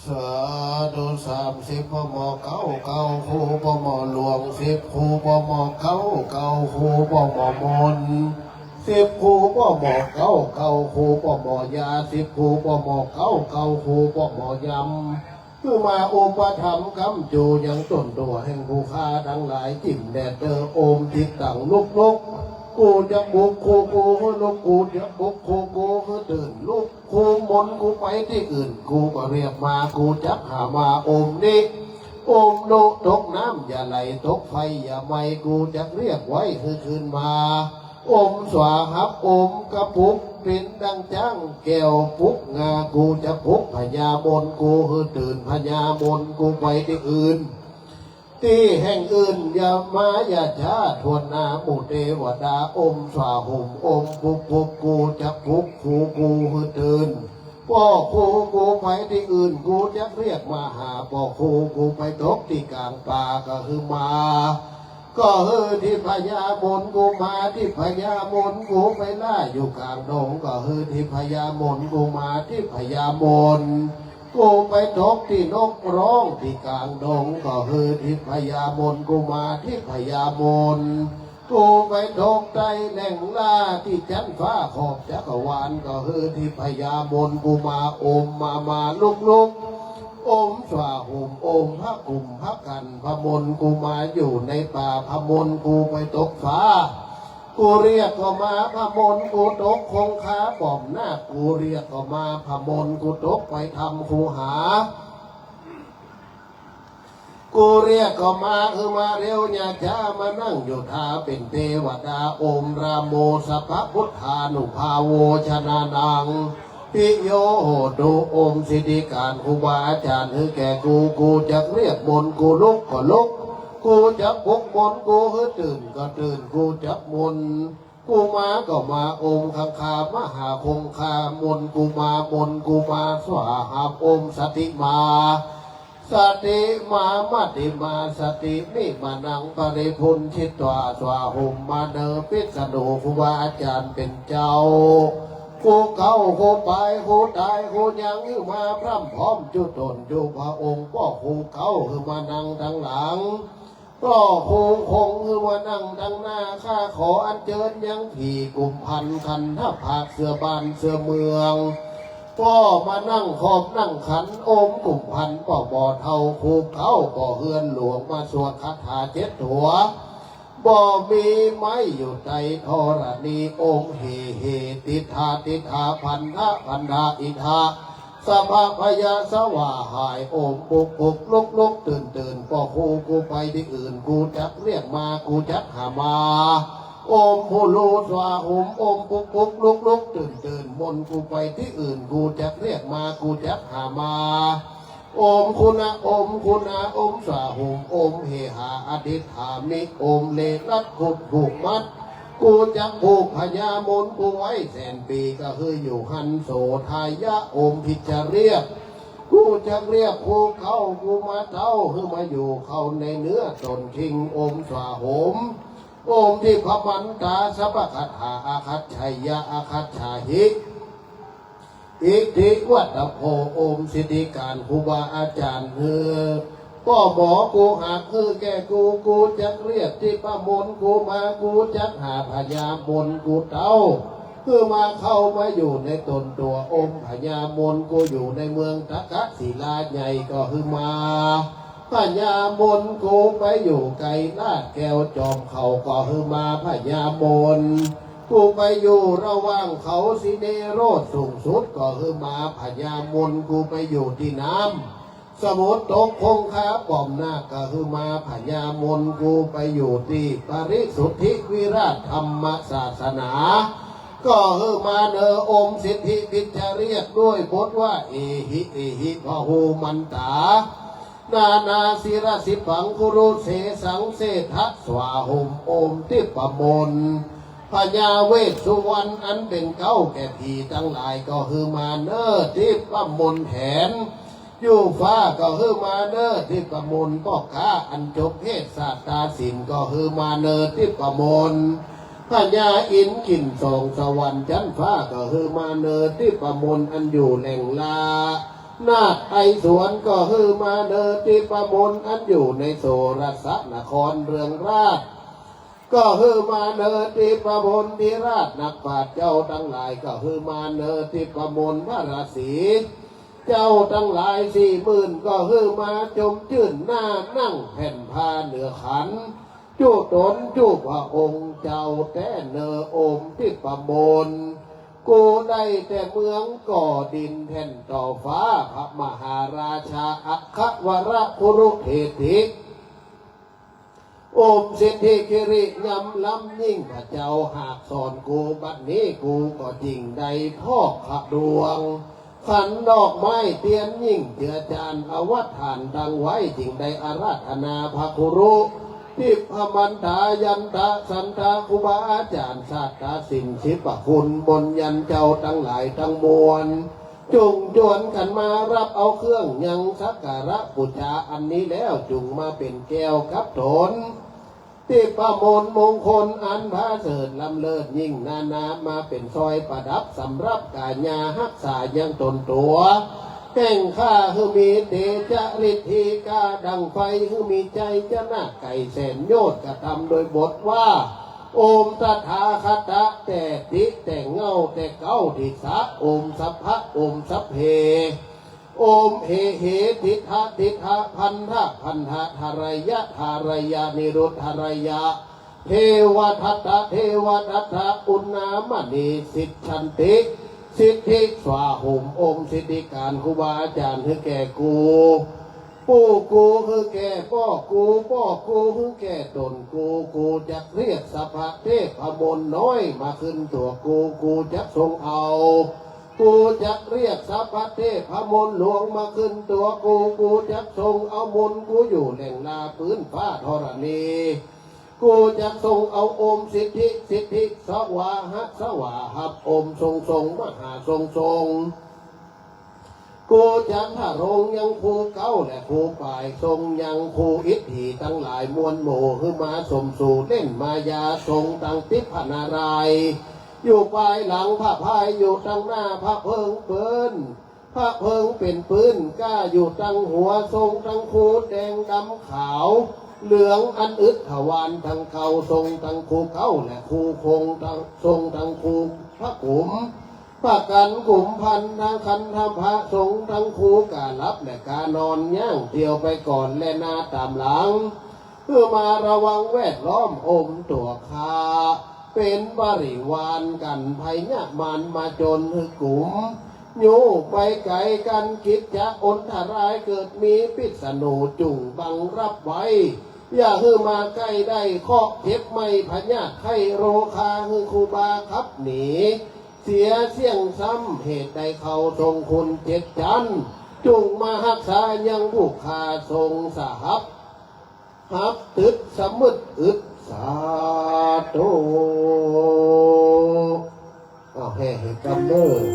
สาธุ สามสิบพ่อหมอเก๊า เก๊าครูพ่อหมอหลวง สิบครูพ่อหมอเก๊า เก๊าครูพ่อหมอมน สิบครูพ่อหมอเก๊า เก๊าครูพ่อหมอยา สิบครูพ่อหมอเก๊า เก๊าครูพ่อหมอยำ หื้อมาอุปถัมภ์ค้ำจูยังต้นตั๋วแห่งผู้ข้าตังหลาย จิ่มแดดเตอ โอมทิศตังลุกลุก กูจักปลุกครูกูหื้อลุก กูจักปลุกครูกูหื้อตื่นลุก ครูมนกูไปตี้อื่น กูก็เรียกมา กูจักหามา โอมนิ โอมโน ตกน้ำอย่าไหล ตกไฟอย่าไหม้ กูจักเรียกไว้หื้อคืนมา โอมสวาหับ โอมกระปุก เป๋นดังจ๊างแก้วปุกงา กูจักปลุกพญามนกูหื้อตื่น พญามนกูไปตี้อื่น ตี้แห่งอื่นอย่ามาอย่าช้า ถ้วนหน้าหมู่เตวดา โอมสวาหุม โอมปุกปุก กูจักปลุกครูกูหื้อตื่น ป้อครูกูไปตี้อื่น กูจักเรียกมาหา ป้อครูกูไปตกตี้ก๋างป่า ก็หื้อมา ก็หื้อตี้พญามนกูมา ตี้พญามนกูไปล่าอยู่ก๋างดง ก็หื้อตี้พญามนกูมา ตี้พญามน กูไปตกตี้นกร้องตี้ก๋างดง ก็หื้อตี้พญามนกูมา ตี้พญามน กูไปตกใต้แหล่งล่าตี้จั๊นฟ้าขอบจักรวาล ก็หื้อตี้พญามนกูมา โอมมามาลุกลุก โอมสวาหุม โอมพระกลุ่มพระกัน พระมนกูมาอยู่ในป่า พระมนกูไปตกฟ้า กูเรียกก็มา พระมนกูตกคงคาป้อมนาค กูเรียกก็มา พระมนกูตกไปถ้ำคูหา กูเรียกก็มา หื้อมาเร็วอย่าจ๊า มานั่งอยู่ท่าเป๋นเตวดา โอมราโม สัพพะพุทธานุภาโว ชนะนัง ปิโยโหตุ โอมสิทธิการครูบาอาจ๋ารย์หื้อแก่กู กูจักเรียกมนกูลุกก็ลุก กูจักปลุกมนกูหื้อตื่นก็ตื่น กูจักมน กูมาก็มา โอมคังคามหาคงคา มนกูมา มนกูมา สวาหับ โอมสติมา สติมา มติมา สติมิมานัง ปริภุญญิตวา สวาหุมมาเนอ พิษณุครูบาอาจ๋ารย์เป๋นเจ้า ครูเก่า ครูปาย ครูตาย ครูยัง หื้อมาพร่ำพร้อมจุตนจุพระองค์ ป้อครูเก่า หื้อมานั่งตังหลัง ป้อครูคง หื้อมานั่งตังหน้า ข้าขออัญเจิญยังผีกุมพันธ์ ขันธพรรค เสื้อบ้านเสื้อเมือง ป้อมานั่งขอบนั่งขัน โอมกุมพันธ์ ป้อบ่อเฒ่า ครูเก่า ป้อเฮือนหลวง มาสวดคาถาเจ็ดตั๋ว บ่มีไม้อยู่ใต้ธรณี โอมเหเห ติฏฐาติฏฐา พันธะพันธะ อิทธะ สัพพะพยาสวาหาย โอมปุกปุกลุกลุกตื่นตื่น ป้อครูกูไปตี้อื่น กูจักเรียกมา กูจักหามา โอมฮูลูสวาหุม โอมปุกปุกลุกลุกตื่นตื่น มนกูไปตี้อื่น กูจักเรียกมา กูจักหามา โอมคุณะ โอมคุณะ โอมสวาหุม โอมเหหา อธิษฐามิ โอมเลรักขุดผูกมัด กูจักผูกพญามนกูไว้แสนปี ก็คืออยู่หันโสทายะ โอมพิชเรียก กูจักเรียกครูเก่า กูมาเต้า คือมาอยู่เข้าในเนื้อตนคิง โอมสวาหุม โอมทิพมันตา สัพพะคาถา อาคัจฉายะ อาคัจฉาหิ อิทธิวัตโพ โอมสิทธิการครูบาอาจ๋ารย์ หื้อป้อหมอกูหัก หื้อแก่กู กูจักเรียกทิพมนกูมา กูจักหาพญามนกูเต้า คือมาเข้ามาอยู่ในตนตั๋ว โอมพญามนกูอยู่ในเมืองตะกะศิลาใหญ่ ก็คือมา พญามนกูไปอยู่ไกลลาดแก้วจอมเขา ก็คือมาพญามน กูไปอยู่ระหว่างเขาสิเนโรธสูงสุด ก็คือมาพญามน กูไปอยู่ตี้น้ำสมุทรตกคงคาป้อมนาค ก็คือมาพญามน กูไปอยู่ตี้ปริสุทธิวิราชธรรมศาสนา ก็คือมาเนอ โอมสิทธิพิชเรียกด้วยบทว่า เอหิ เอหิ พหูมันตา นานาศิรสิปังคุรุเสสังเสทะสวาหุม โอมทิพมน พญาเวสสุวรรณอันเป๋นเก๊าแก่ผีตังหลาย ก็คือมาเนอทิพมนแหน อยู่ฟ้า ก็คือมาเนอทิพมน ป้อข้าอันจบเพศศาสตราศิลป์ ก็คือมาเนอทิพมน พญาอินทร์ขินสองสวรรค์จั๊นฟ้า ก็คือมาเนอทิพมน อันอยู่แหล่งลา นาฏไอสวนก็หื้อมาเนอทิพมนอันอยู่ในโสรสนครเรืองราช ก็หื้อมาเนอทิพมนทิราชนักปราชญ์เจ้าตังหลาย ก็หื้อมาเนอทิพมนพระราศี เจ้าตังหลายสี่หมื่น ก็หื้อมาจมจื้นหน้านั่งแผ่นผ้าเหนือขัน จุตนจุพระองค์เจ้าแต๊เนอโอมทิพมน กูได้แต่เมืองก่อดินแท่นต่อฟ้าพระมหาราชาอัครวรคุรุเศรษฐี โอมสิทธิคิริยำล้ำยิ่งพระเจ้าหากสอนกู บัดนี้กูก็จึ่งได้พอกพระดวง ขันดอกไม้เตียนยิ่งเจือจานอวธานตั้งไว้ จึ่งได้อาราธนาพระคุรุ ทิพมันตายันตะสันตะครูบาอาจารย์ศาสตราศิลป์สิบพระคุณมนต์ยันเจ้าตังหลายตังมวล จุ่งจวนกั๋นมาฮับเอาเครื่องยังสักการะปู๋จาอันนี้แล้ว จุ่งมาเป๋นแก้วกับต๋น ทิพมนมงคลอันผาเสริฐล้ำเลิศยิ่งนานา มาเป๋นสร้อยประดับสำหรับก๋ายาฮักษายังต๋นตั๋ว แห่งข้าหื้อมีเตจะฤทธิก้าดังไฟ หื้อมีชัยชนะไก๋แสนโยชน์ กระทำโดยบทว่า โอมตถาคตะ แต่ติแต่เง่าแต่เก๊าทิสา โอมสัพพะ โอมสัพเพ โอมเหเห ทิฏฐะ ทิฏฐะ พันธะ พันธะ ทะระยะ ทะระยะ นิรุทธะระยะ เทวทัตตะ เทวทัตตะ อุณณามณี สิทธันติ สิทธิสวาหุม โอมสิทธิการครูบาอาจารย์หื้อแก่กู ปู่กูหื้อแก่ป้อกู ป้อกูหื้อแก่ต๋นกู กูจักเรียกสัพพะเทพมนต์น้อยมาขึ้นตั๋วกู กูจักทรงเอา กูจักเรียกสัพพะเทพมนต์หลวงมาขึ้นตั๋วกู กูจักทรงเอามนต์กูอยู่แหล่งนาพื้นฟ้าธรณี กูจักทรงเอาโอมสิทธิ สิทธิสวาหะสวาหับ โอมทรงทรงมหาทรงทรง กูจักทรงยังครูเก๊าและครูป๋าย ทรงยังครูอิทธิตังหลายมวลหมู่ หื้อมาสมสู่เล่นมายา ทรงตังทิพนารายณ์ อยู่ปายหลังพระพาย อยู่ตังหน้าพระเพิงเปิ้น พระเพิงเป๋นปื๊น ก้าอยู่ตังหัว ทรงตังครูแดงดำขาวเหลือง อันอึดทวารตังเก่า ทรงตังครูเก๊าและครูคงตัง ทรงตังครูพระกุม พระกันกุมพันธคันธพะ ทรงตังครูก๋าหลับและก๋านอน ย่างเตียวไปก่อนและนาต๋ามหลัง หื้อมาระวังแวดล้อมโอมตั๋วข้า เป๋นบริวารกั๋น ภัยยะมารมาจนหื้อกุม อยู่ไปไก๋กั๋น กิจจะอันตรายเกิดมี พิษณุจุ่งบังฮับไว้ อย่าหื้อมาใก้ได้ เคราะห์เจ็บไม้พยาธิไข้โรคา หื้อครูบาขับหนี เสียเสี้ยงซ้ำ เหตุใดเขาทรงคุณเจ็ดจันทร์ จุ่งมาฮักษายังผู้ข้า ทรงสหับ ฮับตึกสะมึดอึด สาธุ อ้าว แห่หื้อกำเนิด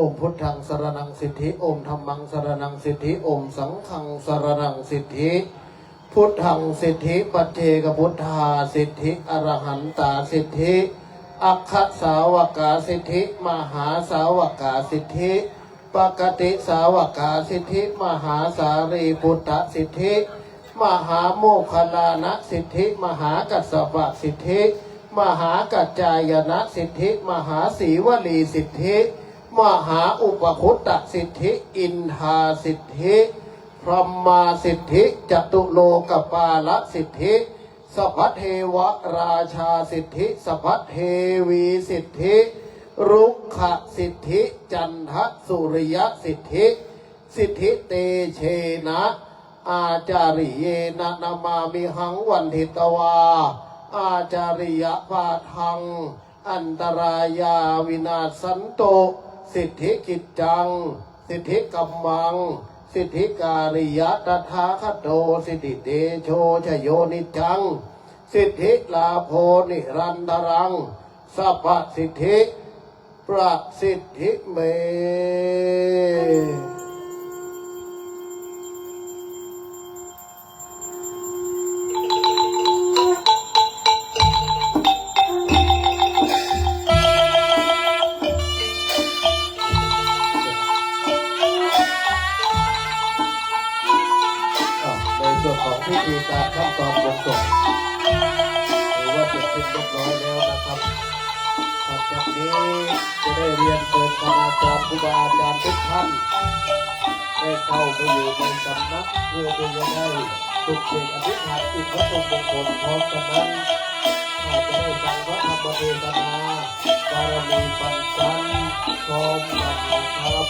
Om buddhaṃ saraṇaṃ siddhi, om dhammaṃ saraṇaṃ siddhi, om saṅghaṃ saraṇaṃ siddhi. Buddhaṃ siddhi, paccekabuddhā siddhi, arahantā siddhi, aggasāvakā siddhi, mahāsāvakā siddhi, paggatisāvakā siddhi, mahāsārīputta siddhi, mahāmoggallāna siddhi, mahākassapa siddhi, mahākaccāyana siddhi, mahāsīvalī siddhi, mahāupakkhuta siddhi, indā siddhi, brahmā siddhi, catulokapāla siddhi, sabbadevarājā siddhi, sabbadevī siddhi, rukkha siddhi, canda suriya siddhi, siddhitejena ācariyena namāmihaṃ, vanditvā ācariyapādaṃ antarāyā vinassantu, siddhikiccaṃ siddhikammaṃ siddhikāriyatathāgato, siddhitejojayo niccaṃ, siddhilābho nirantaraṃ, sabbasiddhi prasiddhi me. อ่ะ ในส่วนของพิธีการขั้นตอนบวงสรวง ถือว่าเสร็จสิ้นเรียบร้อยแล้วนะครับ ถัดจากนี้จะได้เรียนเชิญคณาจารย์ครูบาอาจารย์ทุกท่าน ได้เข้าไปอยู่ในสำนักเพื่อที่จะได้ปลุกเสกอธิษฐานจิตวัตถุมงคล พร้อมกันนั้น อาจจะได้ฟังพระธรรมเทศนา บารมีปัญจันพร้อมกันนะครับ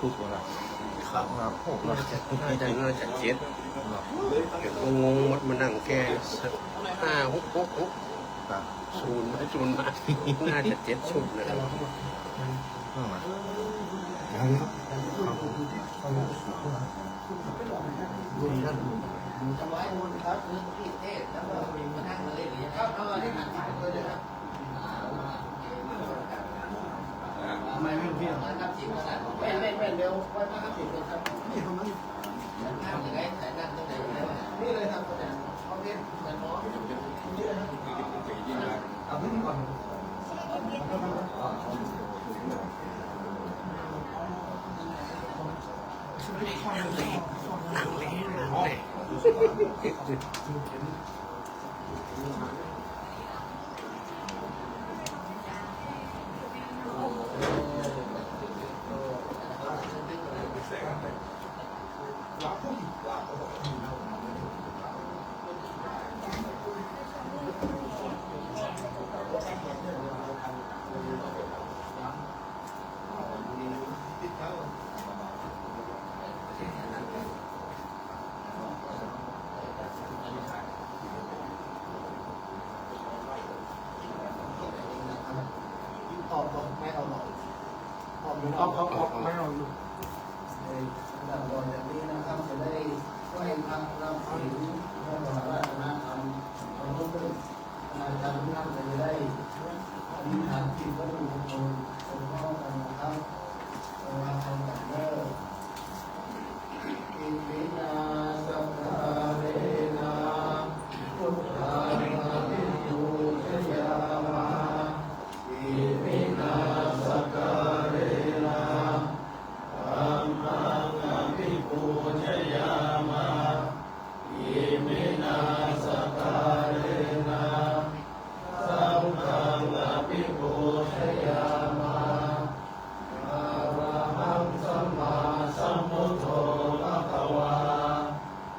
ถูกแล้วนะครับ ครับ โอ้โห น่าจะ น่าจะ น่าจะเจ็ด ครับ เดี๋ยวก็งงหมด มานั่งแก้ ห้าหกหกหก ครับ ศูนย์ไปศูนย์มา น่าจะเจ็ดชุดนะครับ อืม ครับผม ออก ออก ไม่เอาหรอก ออก เอา เอา เอา ไม่เอาลูก เอ่อ สำหรับต่อจากนี้นะครับ จะได้ไหว้พระรับศีล และถวายอาราธนาธรรม ขอทุกท่าน อาจารย์ทุกท่านจะได้อธิษฐานจิตวัตถุมงคลพร้อมกันนะครับ เวลาใครจับเลิก Iminā sakkārena buddhaṃ abhipūjayāma. Iminā sakkārena dhammaṃ abhipūjayāma. Iminā sakkārena saṅghaṃ abhipūjayāma. Arahaṃ sammāsambuddho bhagavā,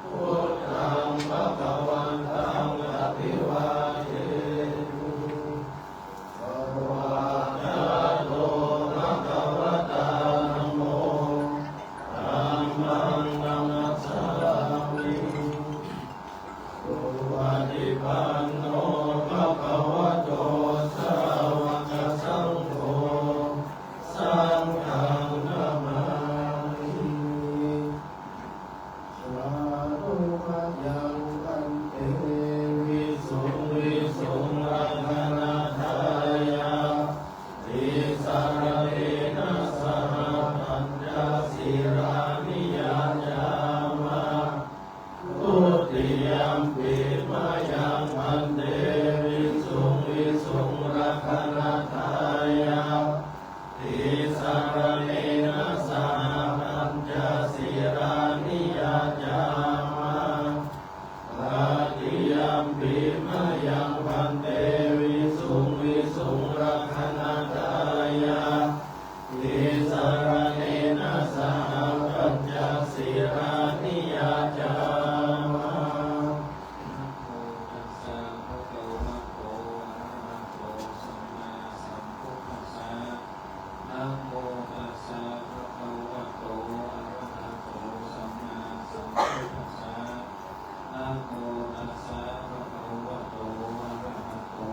buddhaṃ bhagavantaṃ abhivādemi. Svākkhāto bhagavatā dhammo, dhammaṃ namassāmi. Supaṭipanno bhagavato sāvakasaṅgho, saṅghaṃ namāmi. Sādhu. Mayaṃ bhante visuṃ visuṃ rakkhaṇatthāya tisaraṇena saha pañca sīlāni yācāma. Dutiyampi mayaṃ bhante visuṃ visuṃ rakkhaṇatthāya tisaraṇena saha pañca sīlāni yācāma. Tatiyampi mayaṃ bhante visuṃ visuṃ rakkhaṇatthāya tisaraṇena saha pañca sīlāni yācāma. Namo tassa bhagavato arahato sammāsambuddhassa. Namo tassa bhagavato arahato sammāsambuddhassa. Namo tassa bhagavato arahato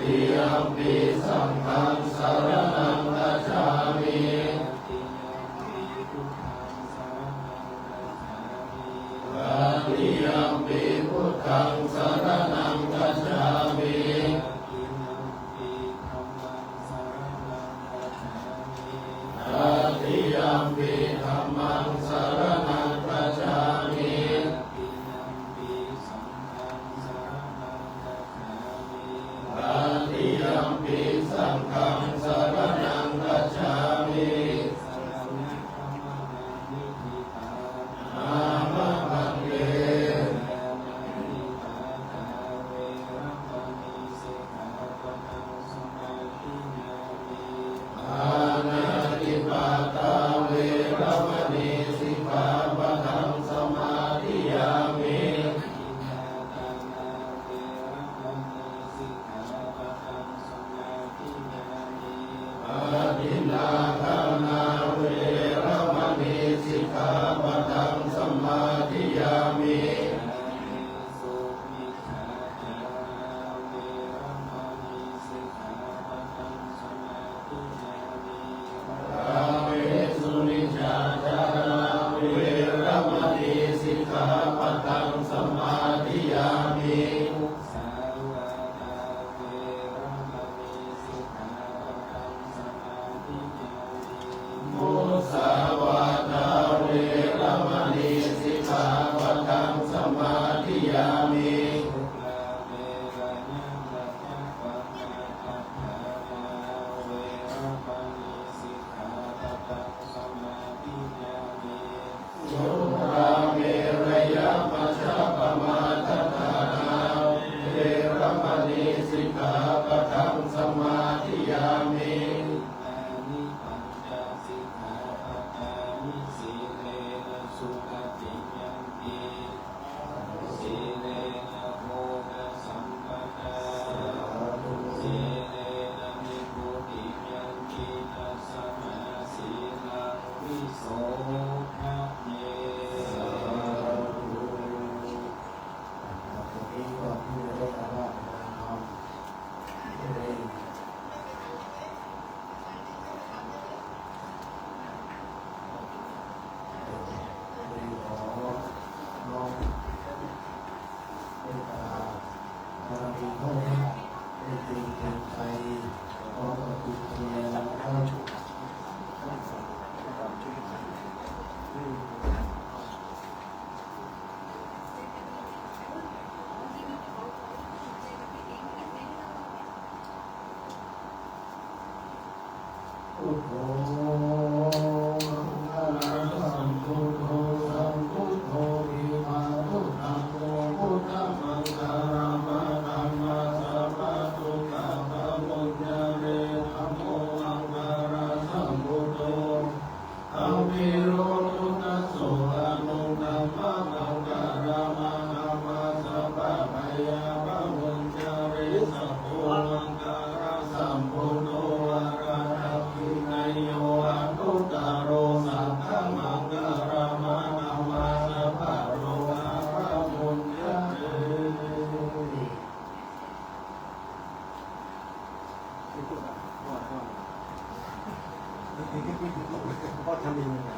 Tatiyampi saṅghaṃ saraṇaṃ gacchāmi. Tatiyampi buddhaṃ saraṇaṃ gacchāmi. Tatiyampi dhammaṃ saraṇaṃ gacchāmi. Tatiyampi saṅghaṃ saraṇaṃ gacchāmi. Saraṇagamanaṃ niṭṭhitaṃ. Āma bhante. Pāṇātipātā veramaṇī sikkhāpadaṃ samādiyāmi. Pāṇātipātā veramaṇī sikkhāpadaṃ samādiyāmi. Adinnādānā veramaṇī sikkhāpadaṃ samādiyāmi. Adinnādānā veramaṇī sikkhāpadaṃ samādiyāmi. Kāmesu micchācārā veramaṇī sikkhāpadaṃ samādiyāmi. Kāmesu micchācārā veramaṇī sikkhāpadaṃ samādiyāmi. Musāvādā veramaṇī sikkhāpadaṃ samādiyāmi. Musāvādā veramaṇī sikkhāpadaṃ samādiyāmi. Surāmerayamajjapamādaṭṭhānā veramaṇī sikkhāpadaṃ samādiyāmi. Surāmerayamajjapamādaṭṭhānā veramaṇī sikkhāpadaṃ samādiyāmi. Imāni pañca sikkhāpadāni. Sīlena sugatiṃ yanti, sīlena bhogasampadā, sīlena nibbutiṃ yanti, tasmā sīlaṃ visodhaye. สาธุ ต่อไปนี้ก็ผู้ได้อาราธนาธรรม ได้ ได้ขอน้อมเมตตาบารมีพ่อแม่ ได้เต็มใจ พร้อมกับจุดเทียนนะครับ Buddho maṅgalasambhūto sambuddho divāguttamo, buddhamaṅgalam. Dhammassavanaṃ katvāna pamuñcare, dhammo maṅgalasambhūto, avirūḷho tasso dhammo, dhammamaṅgalam. Akamma sabbabhayā pamuñcare, sabbo maṅgalasambhūto, varadakkhiṇeyyo anuttaro, saṅghamaṅgalam. Akamma sabbarogā pamuñcare. พ่อทำเองเลยนะ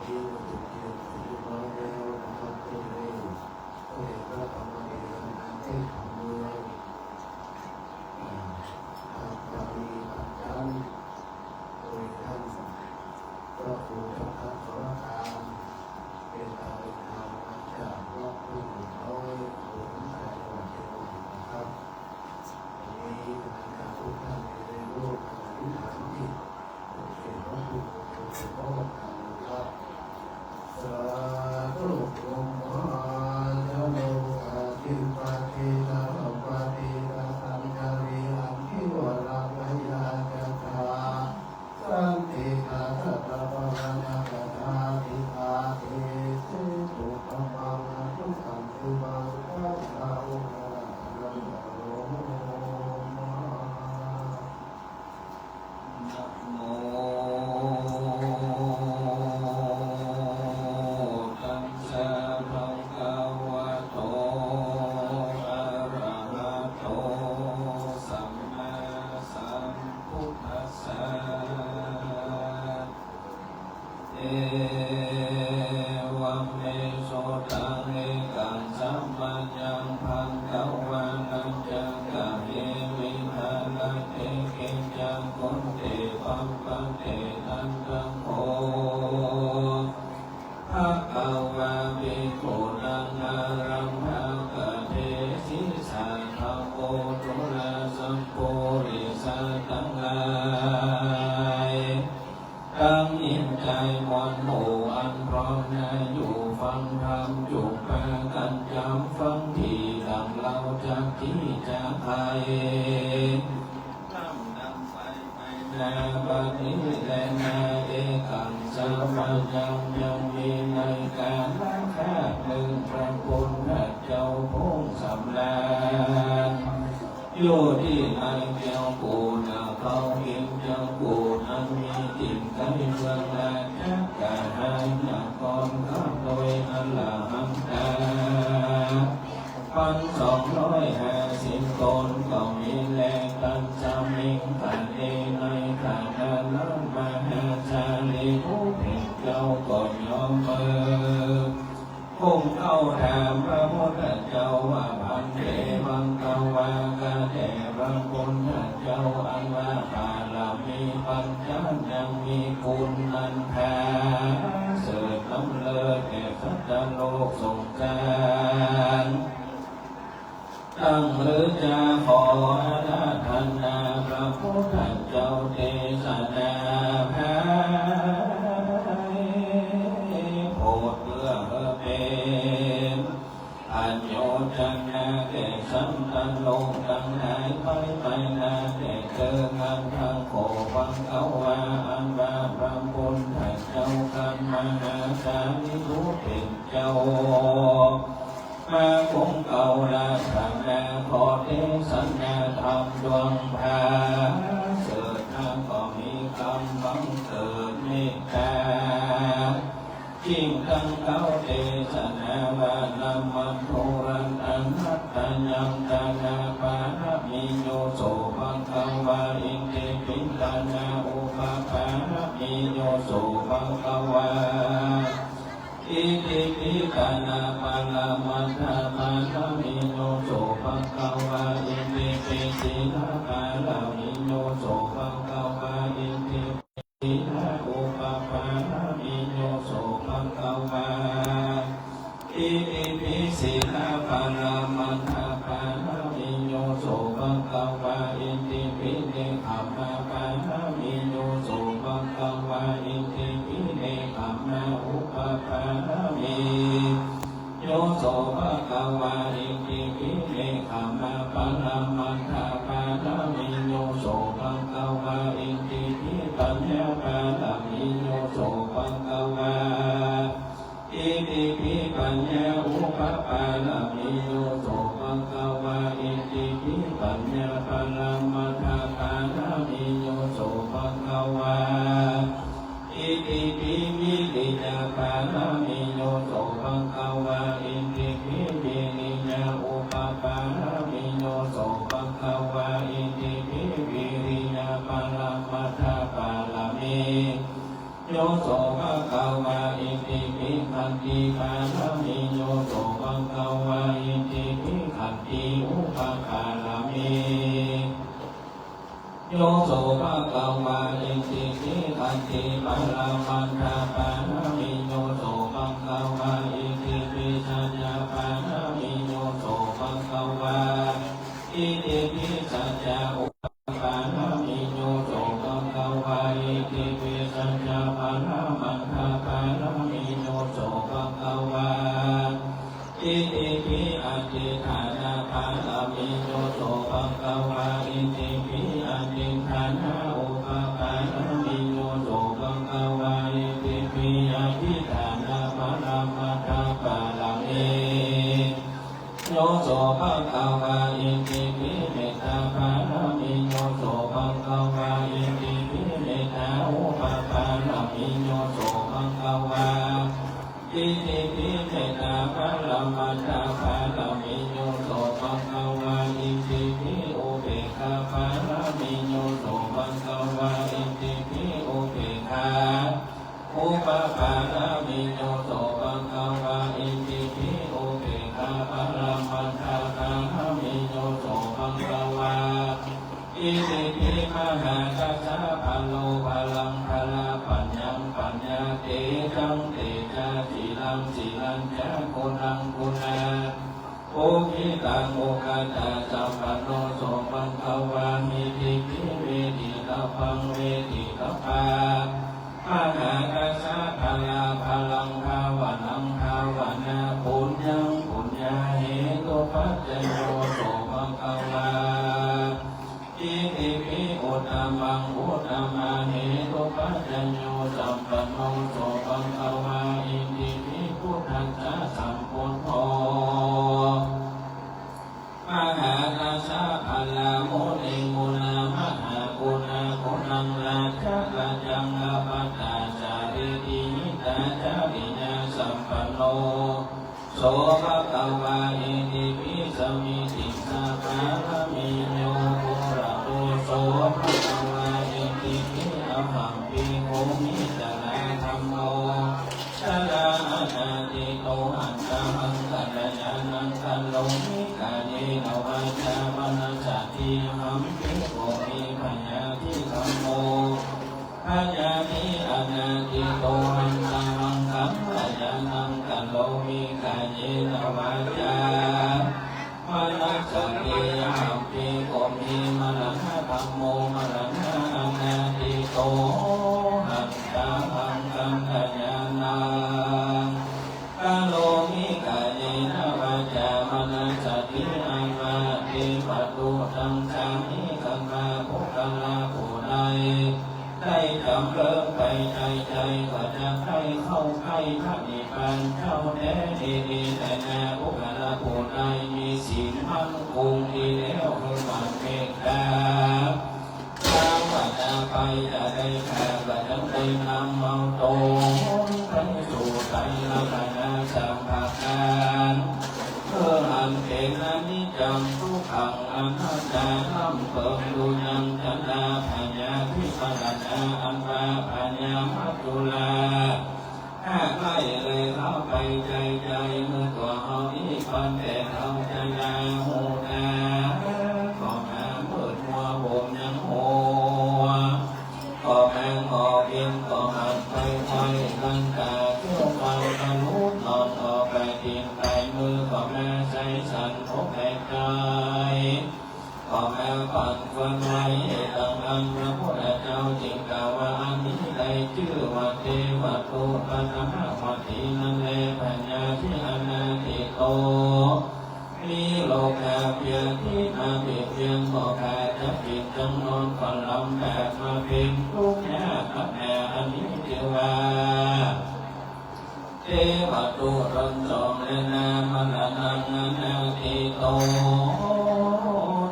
ที่มาจุดเทียนเสร็จเรียบร้อยแล้วนะครับ ที่ได้เสด็จพระธรรมเทศนาเทศน์ธรรมเมือง อ่า ทางปารีปัญจันทร์ โดยท่านพระครูประพัฒน์สรการ เป็นตาเป็นธรรมมาจากวัดทุ่งน้อย อำเภอสันทราย จังหวัดเชียงใหม่นะครับ วันนี้คณะกรรมการทุกท่านได้ร่วมกันอธิษฐานจิต สาธุ โอม มหาชนก ทิปติ สัพพะทิฏฐัง อัญจลิ อภิวาทะ ยะถา สันติ กาธะ ปะระมะ กถา ติ อาทิ เสตุ ธัมมัง อนุ สันติ มัง คันธา อุ นะโม ตัสสะ ภะคะวะโต อะระหะโต สัมมาสัมพุทธัสสะ เอวัม เม สุตัง เอกัสสะ มะยัง ภันทวา นัญจะ กะ เอ วิ ทา รัต เถ กิจจัง ขันติ ปัปปะ เต ทันทะ โข ภะคะวา ภิกขุนัง อารัมภะ กะ เท สิ สา ธัมโม จุลสัปปุริสะ ตังหลาย ตังอินไตมอนหมู่ อันพร้อมหน้าอยู่ฟังธรรม จุ่งปากั๋นจ๋ำฟังตี้ ดั่งเฮาจักตี้จักไป ลำดับไป ไปนาบัดนี้แลนา เอกัสสะ มะยัง ยังมีในกาละคราบนึ่ง พระพุทธเจ้าผู้สำราญ อยู่ตี้ในแก้วกูนะ เขาเห็นเจ้ากูนั้นมีถิ่นใก้เมืองราชคฤห์ นคร ข้าโดยอรหันตา พันสองร้อยห้าสิบต๋นก็มีแล ตัสมิง ขะเณ ในขณะนั้น มหาสารีบุตรเจ้าก็ยอมเปิด คงเข้าถามพระพุทธเจ้าว่า ภันเต ภะคะวา ข้าแต่พระพุทธเจ้า อันว่าบารมีปัญจยังมีคุณอันประเสริฐล้ำเลิศแก่สัตว์โลกสงสาร ตั้งหรือจะขออาราธนาพระพุทธเจ้าเตสนาไพโรจน์เปื้อเป๋น อัญโญชนะแก่สัตว์โลกตังหลายไปไปนาแต่เถิง อัตถัง โข ภะคะวา อันว่าพระพุทธเจ้า กั๋น มหาสารีบุตรเป๋นเจ้า มาคงเก่าอาราธนาขอเตสนาธรรมดวงประเสริฐ แล้วก็มีกำบังเกิดเมตตา จึ่งตั้งเก้าเตสนาว่า นะมัสสุรัตนัตตยัง ตาณาปารามิโย โส ภะคะวา อิติปิ ตาณาอุปปารามิโย โส ภะคะวา อิติปิ ตาณาปะระมัตถปารามิโย โส ภะคะวา อิติปิ สีลปารามิโย โส ภะคะวา อิติปิ สีลาอุปปารามิโย โส ภะคะวา อิติปิ สีลปาระมัตถปารามิโย โส ภะคะวา อิติปิ เนกขมมะปารามิโย โส ภะคะวา อิติปิ เนกขมมาอุปปารามิโย โส ภะคะวา อิติปิ เนกขมมะปาระมัตถปารามิโย โส ภะคะวา อิติปิ ปัญญาปารามิโย โส ภะคะวา อิติปิ ปัญญาอุปปารามิโย โส ภะคะวา อิติปิ ปัญญาปาระมัตถปารามิโย โส ภะคะวา อิติปิ วิริยะปารามิโย โส ภะคะวา อิติปิ วิริยะอุปปารามิโย โส ภะคะวา อิติปิ วิริยะปาระมัตถปารามิโย โส ภะคะวา อิติปิ ขันติปารมี โย โส ภะคะวา อิติปิ ขันติอุปปารมี โย โส ภะคะวา อิติปิ ขันติปรมัตถปารมี โย โส ภะคะวา อิติปิ สัจจะปารมี โย โส ภะคะวา อิติปิ สัจจะอุปปารมี โย โส ภะคะวา อิติปิ สัจจะปรมัตถปารมี โย โส ภะคะวา อิติปิ อธิฏฐานปารมี โย โส ภะคะวา อิติปิ อธิฏฐานานุปปารมี โย โส ภะคะวา อิติปิ อธิฏฐานปรมัตถปารมี โย โส ภะคะวา อิติปิ เมตตาปารมี โย โส ภะคะวา อิติปิ เมตตาอุปปารมี โย โส ภะคะวา อิติปิ เมตตาปรมัตถปารมี โย โส ภะคะวา อิติปิ อุเปกขาปารมี โย โส ภะคะวา อิติปิ อุเปกขาอุปปารมี โย โส ภะคะวา อิติปิ อุเปกขาปรมัตถปารมี โย โส ภะคะวา อิติปิ มหากัสสะพะโล พะลัง พะละ ปัญญัง ปัญญา เตจัง เตจา สีลัง สีลัญจะ กุณัง กุณา อุกขิตัง อุกขตาสัมปันโน โส ภะคะวา หิติปิ เวทิตะปัง เวทิตะปา มหากัสสะพะละ พะลัง ภาวะนัง ภาวนา ปุญญัง ปุญญาเหตุปัจจโย โส ภะคะวา อิติปิ อุตตะมัง อุตตะมะเหตุปัจจโย สัมปันโน โส ภะคะวา อิติปิ พุทธัสสะสัมพุทโธ มหากัสสะพะละ มุนิง มุนา มหากุณา กุณัง ราจะราจัง อาปะตาสารีติ หิตาจาริยาสัมปันโน โส ภะคะวา อิติปิ สมมิติง สะปารมีโย ปุระโต โส ภะคะวา อิติปิ อะหัมปิ โกมิจจาระธัมโม จารา อนาทิโต หันตาหัง กัลยาณัง กัลโลมิ กาเยนะ วาจา มนัสสาติ อะหัมปิ โกมิ พยาธิธัมโม พยาธิ อนาทิโต หันตาหัง กัลยาณัง กัลโลมิ กาเยนะ วาจา มนัสสาติ อะหัมปิ โกมิ มรณะธัมโม มรณะ อนาทิโต หันตาหัง กัลยาณัง กัลโลมิ กาเยนะ วาจา มนัสสาติ อามา เตวะตุตัง สามิคันธา ปุคคละผู้ใด ได้จำเริญไปในใจ๋ ว่าจะได้เข้าใก้พระนิพพานเจ้าแต๊ เอเตนะ ปุคคละผู้ใดมีศีลมั่นคงดีแล้ว คือหมั่นเมตตา ภาวนาไปจะได้ข้าพเจ้าได้นำเอาตนไปสู่ไตรรัตนสังฆทาน เพื่ออันเป็นอนิจจัง ทุกขัง อนัตตา ร่ำเปิงดูยัง จรา พยาธิ มรณา อันว่าพยามัจจุราช หากไล่เลยเข้าไปใจ๋ใจ๋ เมื่อตัวเฮานี้ ปันแต่เฒ่าจรา หูตาก็มามืดมัว บ่ยังหัว ก็มาหงอกเย็น ก็หันไปไว ลันตาเขี้ยวฟันทะลุ นอนก็ไปตีนไป มือก็มาใสสัน อกแตกตาย ก็มาปั่นควันไว้ ดังอั้นพระพุทธเจ้าจึงกล่าวว่า อันนี้ได้จื้อว่า เตวะตุ ปฐมวัตถี นั้นแล พยาธิ อนาทิโต มีโรคาพยาธิมาเบียดเบียน บ่ขาดจักกิ๋นจักนอน ก็ลำบากมาเพ็ญทุกข์ยากนักหนา อันนี้จื้อว่า เตวะตุ ตนสองแลนา มรณัง อนาทิโต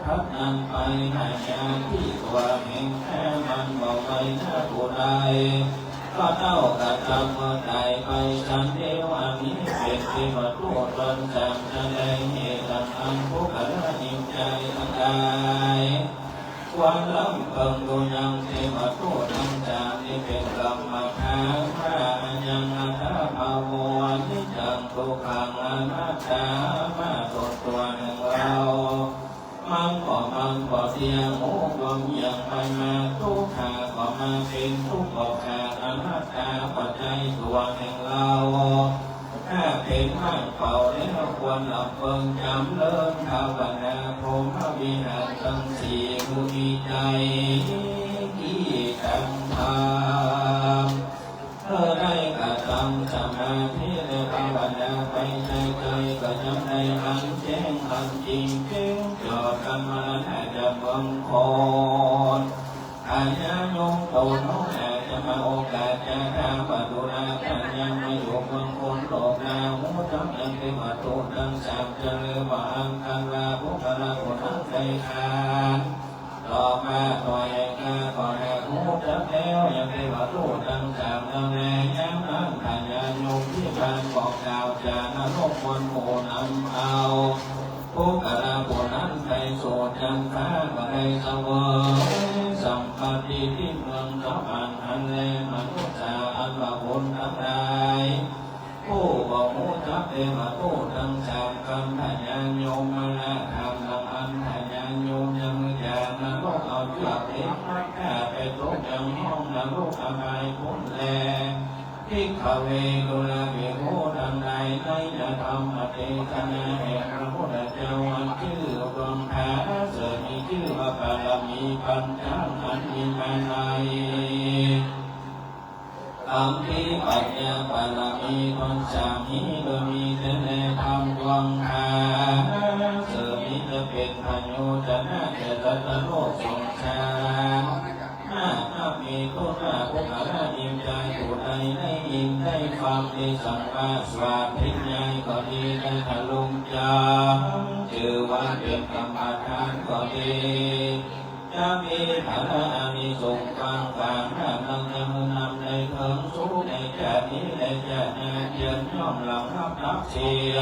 ถัดนั้นไป พยาธิตัวแห่งแท้มันบ่ไหวนาผู้ใด ก็เต้ากระตำเมื่อต๋ายไปฉันเดียว อันนี้เป๋นเตวะตุตนสาม แสดงเหตุอันปุคคละนิจจัยตังหลาย ควรร่ำเปิงดูยัง เตวะตุตังสามนี้เป๋นกรรม ถามว่า Ayaṃ attabhāvo aniccaṃ dukkhaṃ anattā ว่าตนตัวแห่งเรา มันก็ มันก็เตี้ย โอ้ ก็เหี่ยวไปมา ทุกขาก็มาเป๋น ทุกข์ก็ขาด อนัตตาก็ใจ้ตัวแห่งเรา ถ้าเป๋นว่างเปล่าแล้ว ควรลำเปิงจ๋ำเริญภาวนาพรหมวิหารตังสี่ คือมีใจ๋ตี้ตั้งทำ เมื่อได้กระตำสมาธิและภาวนาไป ใจ้ใจ๋ก็จะได้หันแจ้งหันจริง เพ่งจ่อกั๋นมรณะจะเมืองคอน อาญาโยมโตน้องอาจจะมาโอกาสจะถามว่า ดูราต้านยังมาอยู่เมืองคอนโลกนา ฮู้จักยังเตวทูตตังสาม จะลือว่าอังคารว่าปุคคละผู้นั้นไปขาน ต่อมาต่อแห่งกาก็หากฮู้จักแล้ว ยังเตวทูตตังสามนั้นแล ยามนั้นพญายมพิบาลก็กล่าวจานรบกวนหมู่นำเอา ปุคคละผู้นั้นไปสู่จั๊นฟ้า ก็ได้เสวยสัมปัตติตี้เมืองสวรรค์หั้นแล มนุษย์สาอันว่าบุญตังหลาย ผู้บ่ฮู้จักเตวทูตตังสาม กั๋น พญายมมาละถามดังอั้น พญายมยังจานรกเอาเจื้อกเหล็กมัดข้าไปตกยังห้องนรกอบายพุ้นแล ภิกขเว ดูราภิกขุตังหลาย ในธรรมเตสนาแห่งพระพุทธเจ้าอันจื้อดวงผาเสริฐนี้จื้อว่าปารมีปัญจังอันมีมาใน ขันติปัญญาปารมีทั้งสามนี้ โดยมีแต๊แลธรรมดวงผาเสริฐนี้จะเป๋นพโยชนะแก่สัตว์โลกสงสาร หากนับมีต้นว่าปุคคละยิ่งใจ๋ผู้ใดได้ยินได้ฟัง ได้สังวาสสวาธยายก็ดี ได้ทรงจ๋ำจื้อว่าเป๋นกรรมฐานก็ดี จะมีผลอานิสงส์กว้างขวาง หน้านักจะหื้อนำได้เถิงสุขในจาตินี้และจาติหน้า เจียรย่อมหลังรับตั๊กเสีย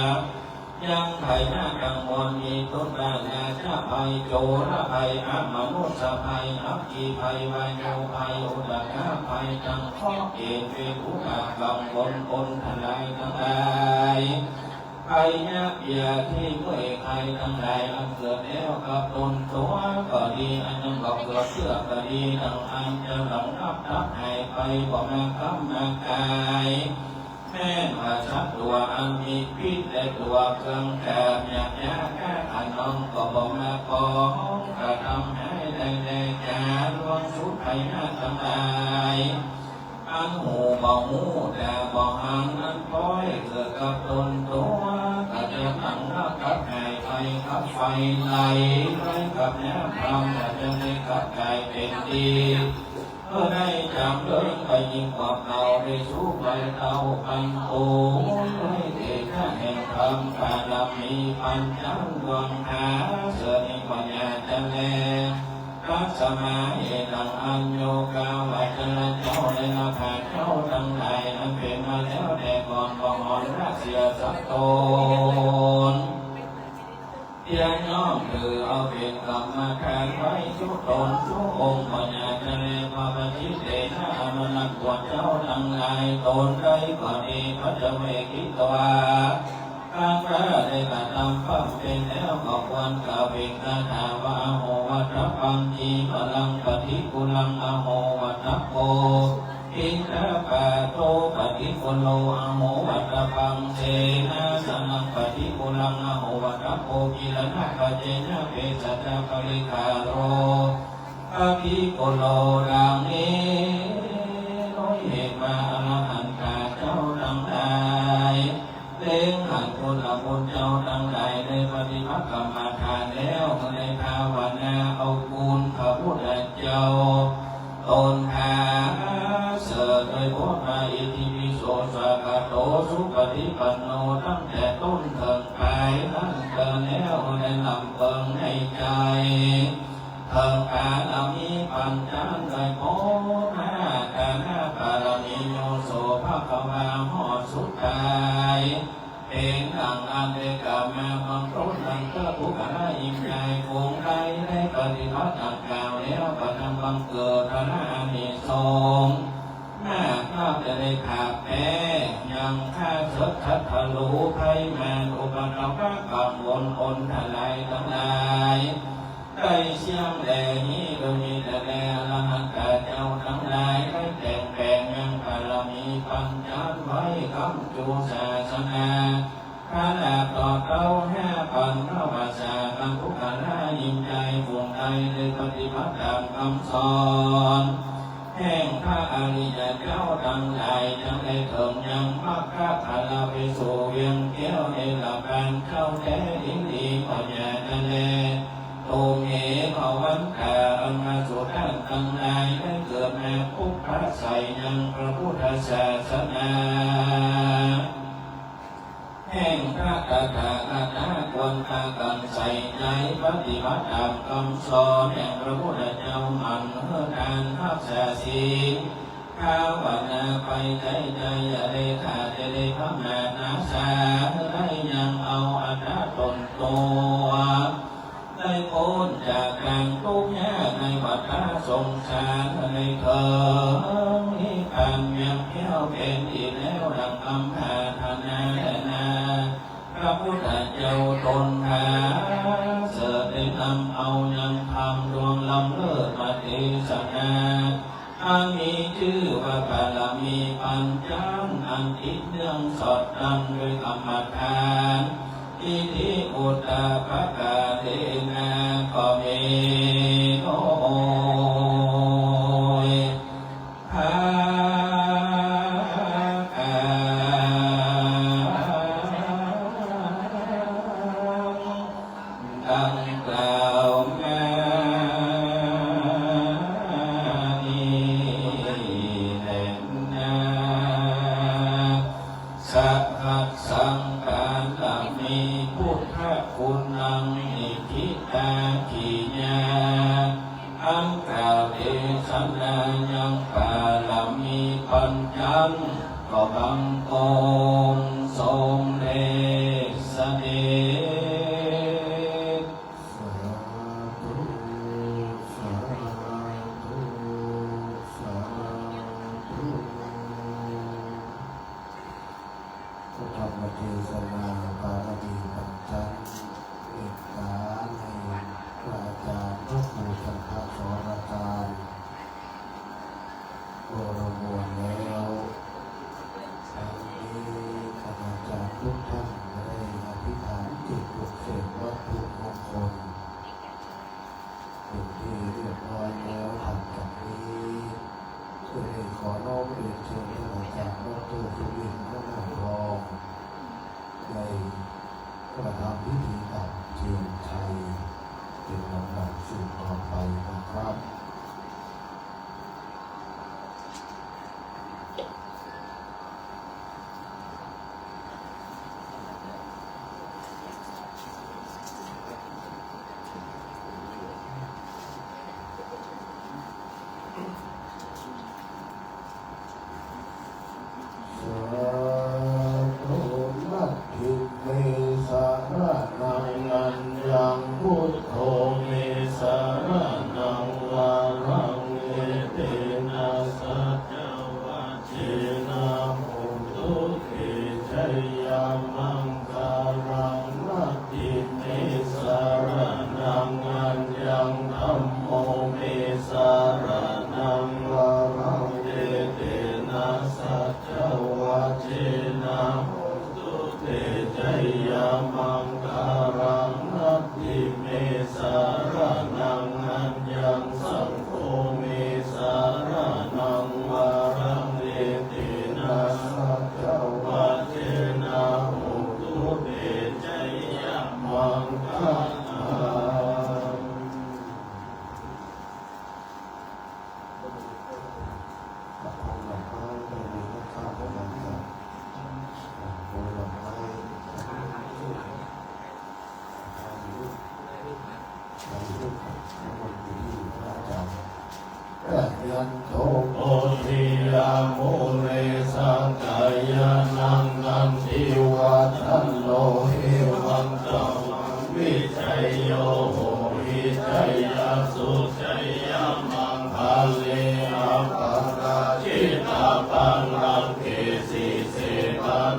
ยังภัยหน้ากังวลมีต้นว่าราชภัย โจรภัย อมนุษยภัย อัคคีภัย วายุภัย อุทกภัย ตังเคราะห์เกณฑ์เวทุกข์กังวลปนทลายตังหลาย ภัยยะเบียดตี้เมื่อยไข้ตังหลายอันเกิดแล้วกับตนตั๋วก็ดี อันยังบ่เกิดเตื้อก็ดี ตังอันจะหลังรับตั๊กหายไป บ่มากำมากาย แม้นว่าสัตว์ตั๋วอันมีพิษและตั๋วเคืองกาบหยาบจ๊า ก้าขนองก็บ่มาปอง กระทำหายได้แลจ๋า ล่วงสุดภัยหน้าตังหลาย อันหูบ่ฮู้ต๋าบ่หัน อันป๊อยเกิดกับตนตั๋ว ก็จะหลังรับตั๊กหายไปกับไฟไหล ไปกับน้ำพร่ำ ก็จะได้กลับก๋ายเป๋นดี เมื่อได้จ๋ำเริญไปยิ่งกว่าเก่า ได้สูงไปเต้าปันโต ด้วยเดชะแห่งธรรมปารมีปัญจังดวงผาเสริฐนี้ก็อย่าจะแล ตัสมา เหตุดังอั้น โยคาวาจรเจ้า และนภาเจ้าตังหลาย อันเป๋นมาแล้วแต่ก่อน ก็หอนละเสียสักตน เตียนย่อมถือเอาเป๋นกรรมฐานไว้ทุกต๋นทุกองค์ ก็อย่าจะแล ปะปะจิตเตนะ อันนั้นพวกเจ้าตังหลาย ต๋นใดก็ดี ปัจจเวกขิตวา ครั้นว่าได้กระทำบำเพ็ญแล้ว ก็ควรกล่าวเป๋นคาถาว่า อโห วัตถัพพัง คลีบลัง ปฏิกูลัง อโห วัตถัพโพ ปิณฑปาโต ปฏิกูโล อโห วัตถัพพัง เสนาสนัง ปฏิกูลัง อโห วัตถัพโพ กิรณะปัจเจนะ เภสัชชะปริคาโร ปฏิกูโล ดังนี้ ด้วยเหตุว่าอรหันตาเจ้าตังหลาย เล็งหันคุณพระพุทธเจ้าตังหลาย ได้ปฏิบัติกรรมฐานแล้ว ก็ได้ภาวนาเอาคุณพระพุทธเจ้าต๋นผาเสริฐ ด้วยบทว่า อิติปิโส สวากขาโต สุปฏิปันโน ตั้งแต่ต้นเถิงปลายนั้นเตอแล้ว ได้ลำเปิงในใจ๋ เถิงปารมีปัญจัง ได้โผล่มาฐานะปารมี โยโส ภะคะวา ฮอดสุดท้าย เป๋นดังอั้นได้กล่าวมาเบื้องต้นนั้นเต๊อะ ปุคคละหญิงชาย ผู้ใดได้ปฏิบัติดังกล่าวแล้ว ก็จะบังเกิดผลอานิสงส์มากนัก แต๊ ยังข้าเถิด ศัตรู๋ภัยมาร อุปัทวะกังวลอนทรายตังหลาย ได้เสี้ยงแลนี้ โดยมีแต๊แล อรหันตะเจ้าตังหลาย ได้แต่งแป๋งยังบารมีปัญจันไว้ ก๋ำจู๋ศาสนา พระลาภต่อเต้าห้าปัน พระวาสากันทุกขาลา ยิ่งใจ๋ฝูงใต้ ได้ปฏิบัติต๋ามกำสอน แห่งพระอริยะเจ้าตังหลาย จักได้เถิงยังมรรคผลไปสู่เวียงแก้ว ในละปานเจ้าแต๊ อินทรีย์ปัญญานั่นแล ตูมเหภวันตา อันมาสู่ต้านตังหลาย ได้เกิดมาปุพพะใส่ยังพระพุทธศาสนา แห่งพระตถาคตา ควรพากั๋นใส่ใจ๋ ปฏิบัติต๋ามกำสอน แห่งพระพุทธเจ้า หมั่นหื้อตาน ฮักษาศีล ภาวนาไปใจ๋ใจ๋ อย่าได้ขาด อย่าได้ประมาทหนาสา หื้อได้ยังเอาอัตตะต๋นตั๋ว ได้ป๊นจากก๋างตุ๊กข์ยาก ในวัฏฏะสงสาร หื้อได้เถิงนิพพาน เวียงแก้วเป๋นตี้แล้ว ดังกำปรารถนาแลนา พระพุทธเจ้าต๋นผาเสริฐ ได้นำเอายังธรรมดวงล้ำเลิศมาเตสนา อันมีจื้อว่าบารมีปัญจัน อันติดเนื่องสอดตั้งด้วยกรรมฐาน อิทธิอุตตะปะกาเตนะ ก็มีโน้ย พากั๋นดังกล่าวมานี้แลนา สหัสสังบารมี พุทธะกุณัง นิฏฐิตา กิริยา อันกล่าวเตสนายังบารมีปัญจัน ก็บังคมสมเร็จเสด็จ สาธุ สาธุ สาธุ พระธรรมเตสนา บารมีปัญจัน เมตต๋าในพระอาจ๋ารย์หลวงปู่จันทสรการ บริบูรณ์แล้ว ทั้งนี้คณาจ๋ารย์ทุกท่านก็ได้อธิษฐานจิตปลุกเสกวัตถุมงคล เป็นที่เรียบร้อยแล้ว ถัดจากนี้ จะได้ขอน้อมเรียนเชิญท่านอาจารย์ดอกเตอร์ สุรินทร์ หัวหน้าทอง ได้กระทำพิธีตัดเทียนชัย เป็นลำดับสืบต่อไปนะครับ สาธุ นัตถิเม สะระณัง อัญญัง พุทโธ เม สะระณัง วะรัง เอเตนะ สัจจวัจเจนะ โหตุ เต จะยะ มังคะลัง นัตถิเม สะระณัง อัญญัง ธัมโม เม สะระณัง วะรัง เอเตนะ สัจจวัจเจนะ โหตุ เต จะยะ มังคะลัง นัตถิเม สะระณัง อัญญัง ธัมโม เม สะระณัง วะรัง เอเตนะ สัจจวัจเจนะ โหตุ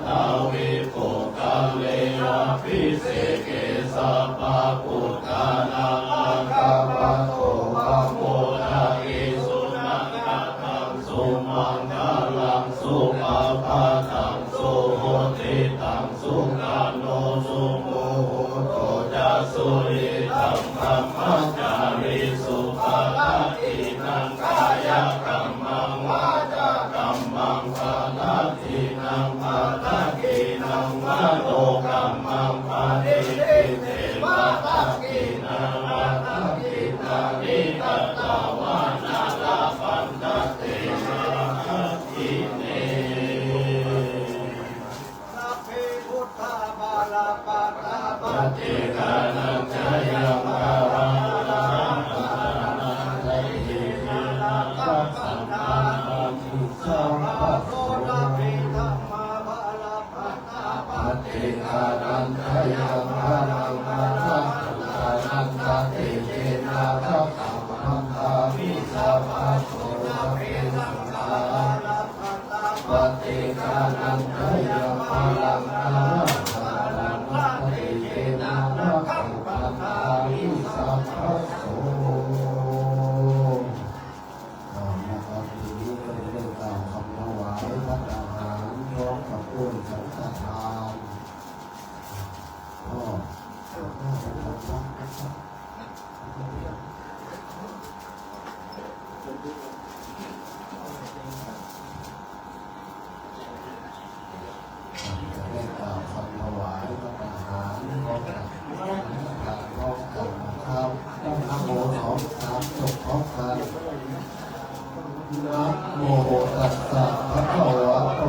ทาวิปุคคเล อภิเศกเก สัพพะปุทธานัง อาคัปปะโต ปะโมทะยิ สุนังคะทัง สุมังคลัง สุปะพะทัง สุหุติตัง สุขันโต สุมุหุตโตจะ สุยิตัง ธัมมาจาริสุ ปะทัฏฐินัง กายะกัมมัง วาจากัมมัง ปะทัฏฐินัง ปะทัฏฐินัง มโนกัมมัง ปะณิฏฐิเต ปะทัฏฐินัง ปะทัฏฐิตานิ กัตตวานะ ลพันทะเต นะ ทัฏฐิเน สัพเพ บุตตา บาลา ปัตตา ปัจเจกานัญจะยัง บาลัง อาราหันตานัญจะ เตเจนะ รักขันทามิ สัพพะโส สัพเพ ธัมมา บาลา ปัตตา ปัจเจกานัญจะยัง บาลัง อาราหันตานัญจะ เตเจนะ รักขันทามิ สัพพะโส สัพเพ สังฆา ปัจเจกานัญจะยัง บาลัง อาราหันตานัญจะ เตเจนะ รักขันทามิ สัพพะโส เอาละครับ ทีนี้ก็จะได้กล่าวคำถวายภัตตาหารพร้อมกับถ้วยสังฆทาน ก็ จะได้กล่าวคำถวายภัตตาหารพร้อมกับ พร้อมกันนะครับ นะโมสองสามจบพร้อมกัน นะโมตัสสะ ภะคะวะโต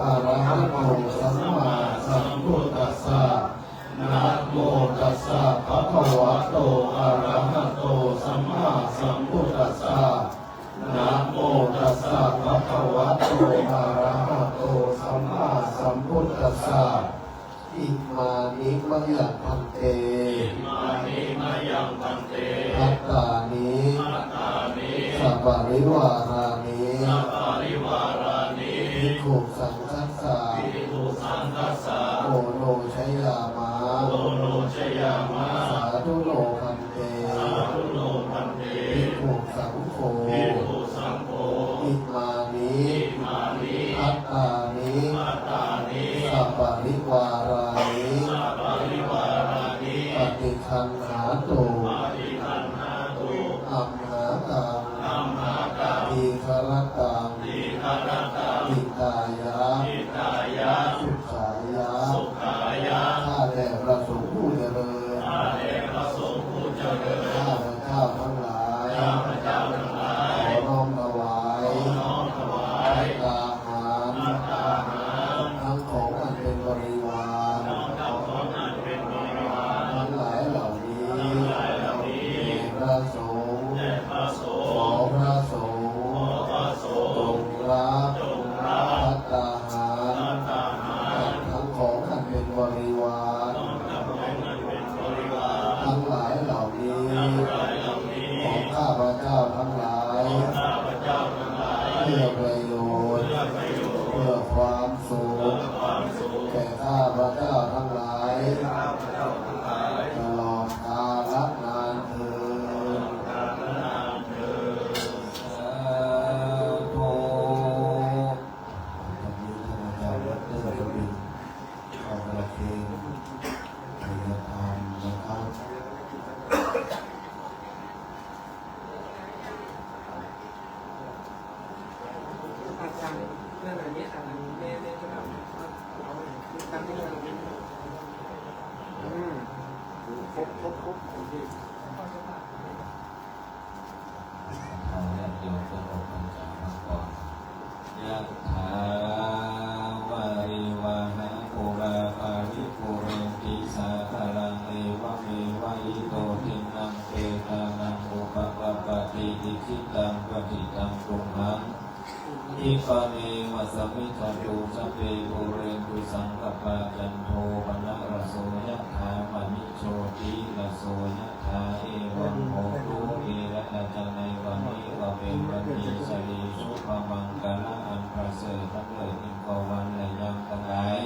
อะระหะโต สัมมาสัมพุทธัสสะ นะโมตัสสะ ภะคะวะโต อะระหะโต สัมมาสัมพุทธัสสะ นะโมตัสสะ ภะคะวะโต อะระหะโต สัมมาสัมพุทธัสสะ อิมานิมะยัง ภันเต อิมานิมะยัง ภันเต ภัตตานิ ภัตตานิ สะปะริวารานิ สะปะริวารานิ ภิกขุสังฆัสสะ ภิกขุสังฆัสสะ โอโนชยามะ โอโนชยามะ สาธุโน ภันเต สาธุโน ภันเต ภิกขุสังโฆ ภิกขุสังโฆ อิมานิ อิมานิ ภัตตานิ ภัตตานิ สะปะริวารานิ สะปะริวารานิ ปะฏิคันหาตุ ปะฏิคันหาตุ อัมหากัง อัมหากัง ทีฆะรัตตัง ทีฆะรัตตัง หิตายะ หิตายะ สุขายะ สุขายะ ข้าแต่พระสงฆ์ผู้เจริญ ข้าแต่พระสงฆ์ผู้เจริญ ข้าพเจ้าทั้งหลาย ข้าพเจ้าทั้งหลาย ขอน้อมถวาย ขอน้อมถวาย ภัตตาหาร ภัตตาหาร ทั้งของอันเป็นบริวาร ทั้งของอันเป็นบริวาร ทั้งหลายเหล่านี้ ทั้งหลายเหล่านี้ แด่พระสงฆ์ แด่พระสงฆ์ ขอพระสงฆ์ ขอพระสงฆ์ จงรับ จงรับ ภัตตาหาร ภัตตาหาร ทั้งของอันเป็นบริวาร ทั้งของอันเป็นบริวาร ทั้งหลายเหล่านี้ ทั้งหลายเหล่านี้ ของข้าพเจ้าทั้งหลาย ของข้าพเจ้าทั้งหลาย เพื่อประโยชน์ เพื่อประโยชน์ เพื่อความสุข เพื่อความสุข แก่ข้าพเจ้าทั้งหลาย แก่ข้าพเจ้าทั้งหลาย ตลอดกาลนานเทอญ ตลอดกาลนานเทอญ สาธุ วันนี้ท่านอาจารย์ดอกเตอร์กบิน ทองประเคน ไทยธรรมนะครับ อาจารย์ นั่นน่ะ เนี่ย อันนี้แม่ แม่จะเอา เอา อืม ครบ ครบ ครบ โอเค ขอญาติโยมจงออกพรรษาพักผ่อน ยะถา วาริวะหา ปูรา ปะริปูเรนติ สาคารัง เอวะเมวะ อิโต ทินนัง เปตานัง อุปะกัปปะติ อิจิตัง ปัตถิตัง ตุมหัง คิปะเมวะ สะมิชฌะตุ สัพเพ ปูเรนตุ สังกัปปา จันโท ปะนะระโส ยะถา มะณิ โชติระโสยะถา เอวังโหตุ เวระนะจะ ในวันนี้ก็เป็นวันดีสะดี สุภมังคละอันประเสริฐ ทั้งเลิศยิ่งกว่าวันและยามทั้งหลาย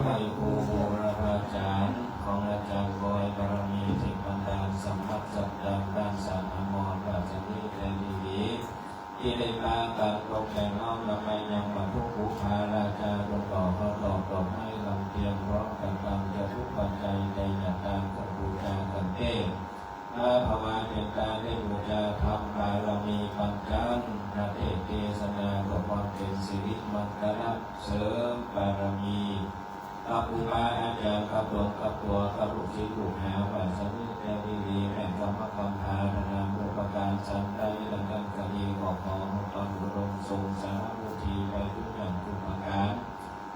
ไหว้ครูบูรพาจารย์ของอาจารย์บอย บารมีสิบบันดาล สมบัติสัจจัง ต้านสามอมร ปราศจากแต่ดีๆ ตี้ได้ปากั๋นตกแต่งน้อมนำมายังบรรพบุพการาชา จงต่อเคราะห์ตอบดอกไม้ลำเตียง พร้อมกั๋นตังจตุปัจจัย ไตรยตาเครื่องบูชากั๋นเต๊ อาภวาเป๋นตาได้บูชาธรรมบารมีปัญจัง พระเทศน์เตสนาเปื้อความเป๋นสิริมังคละ เสริมบารมี กับครูบาอาจ๋ารย์ กับหลวงกับตั๋ว กับลูกศิษย์ลูกหา ปราศจากแต่ดีๆ แม่กำมะกำพร้า พนาบุพการสันใด ดังนั้นก็ดี ขอ ขอตนอุดมสงสารบุญไปทุกอย่างทุกประการ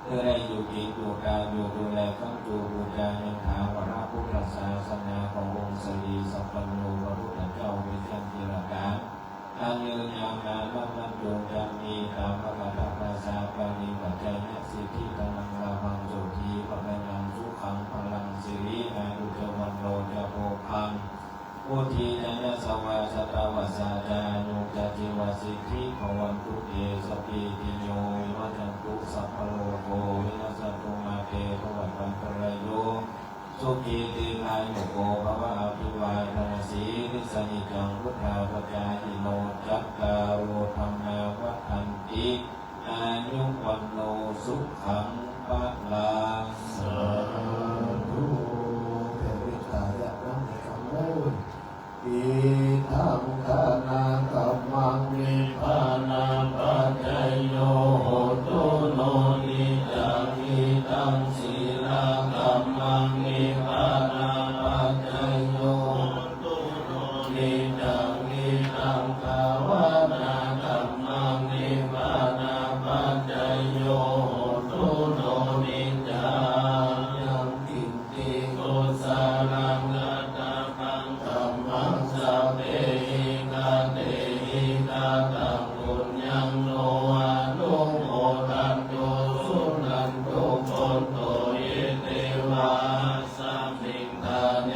เปื้อได้อยู่กิ๋นอยู่ตายอยู่ดูแลค้ำจูบูชายังถาวรพุทธศาสนาขององค์สรีสัพพัญญูพระพุทธเจ้าเป๋นจั้นทีละกั๋น อันยืนยาวนานนับวันจงจะมี ตามพระคาถาภาษาบาลีว่า จายะสิทธิ ธนัง ลาภัง โสตถี ภะคะยัง สุขัง พลัง สิริ อายุ จะ วัณโณ จะ โภคัง วุฒี จะ ยะสะวา ชะตะวัสสา จะ อายุ จะ จีวะสิทธิ ภะวันตุ เต สัพพีติโย วิวัชชันตุ สัพพะโรโค วินัสสันตุ มา เต ภะวัตวันตะราโย สุขี ทีฆายุโก ภะวะ อะภิวาทะนะสีลิสสะ นิจจัง วุฑฒาปะจายิโน จัตตาโร ธัมมา วัฑฒันติ อายุ วัณโณ สุขัง พะลัง สาธุ เตวิตายะนะ อิทัง ทานะกัมมัง นิพพานะปัจจโย โหตุ โน นิจจัง อิทัง สีละกัมมัง นิพพานะปัจจโย โหตุ โน นิจจัง อิทัง ทานะกัมมัง นิพพานะปัจจโย โหตุ โน นิจจัง ยังกิน ติ กุสะลัง กัตตะปัง ธัมมัง สัพเพ หิ กะเต หิ กะตัง ปุญญัง โน อะนุโมทันตุ สุนันตุ โพนโต เย เต วะ อัสสะมิง ฐาเน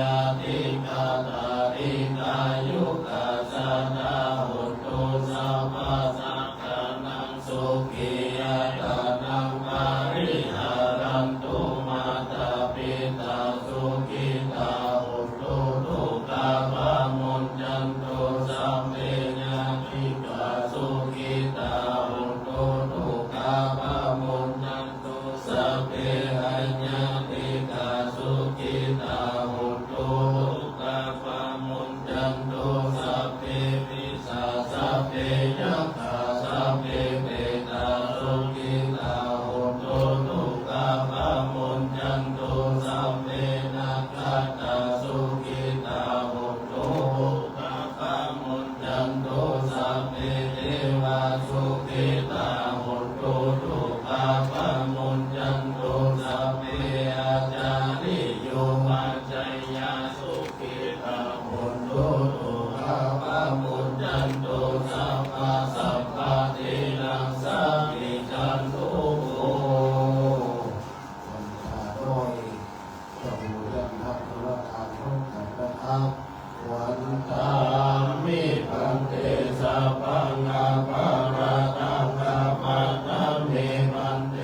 อะทิกะตา ทีฆายุกะ สัตตา โหนตุ สัพพะ สัตตานัง สุขี อัตตานัง ปะริหะรันตุ มาตา ปิตา สุขิตา โหนตุ ทุกขา ปะมุญจันตุ สัพเพ ญาติกา สุขิตา โหนตุ ทุกขา ปะมุญจันตุ สัพเพ อะญาติกา สุขิตา โหนตุ ทุกขา ปะมุญจันตุ สัพเพ ปิสา สัพเพ ยักขา สัพเพ เปตา สุขิตา โหนตุ ทุกขา ปะมุญจันตุ สัพเพ นักขัตตา สุขิตา โหนตุ ทุกขา ปะมุญจันตุ สัพเพ เตวา สุขิตา โหนตุ ทุกขา ปะมุญจันตุ สัพเพ อาจาริโย อาจาริยา สุขิตา โหนตุ ทุกขา ปะมุญจันตุ สัพพะ สัพพะ ทีนัง สามิจันตุ โภ วันพระน้อย จะบูชาพระธุรการร่วมกันนะครับ วันทามิ ภันเต สัพพัง อะปะราทัง ขมัตถะเม ภันเต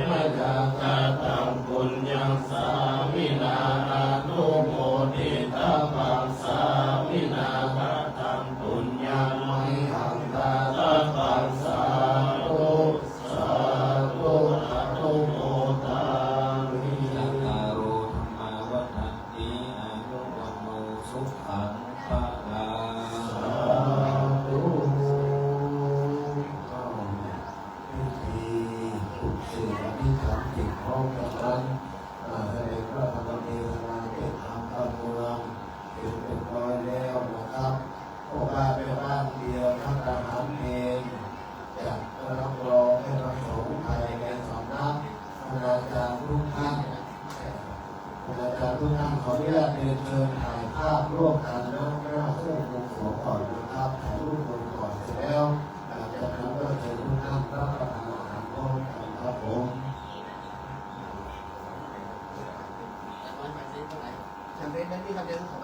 มะยา กะตัง ปุญญัง สามินา อะนุโมทิตาภัง สามินา กะตัง ปุญญัง มะหัง ดาตาภัง สาธุ สาธุ อนุโมทามิ จัตตาโร ธัมมา วัฑฒันติ อายุ วัณโณ สุขัง พะลัง สาธุ อ้าว พิธีปลุกเสกอธิษฐานจิตพร้อมกันนั้น อ่า แสดงพระธรรมเทศนาเทศน์ธรรมกำเมือง เสร็จเรียบร้อยแล้วนะครับ พวกข้าพเจ้าบ้านเดียว พระทหารเณร จัดรับรองให้พระสงฆ์ภายในสำนัก คณาจารย์ทุกท่าน คณาจารย์ทุกท่าน ขออนุญาตเรียนเชิญถ่ายภาพร่วมกันนะ หน้าตู้บวงสรวงก่อนนะครับ ถ่ายรูปรวมก่อน เสร็จแล้วหลังจากนั้นก็เชิญทุกท่านรับประทานอาหารพร้อมกันครับผม ฉันเป็นนั่นนี่ครับ เดี๋ยวผม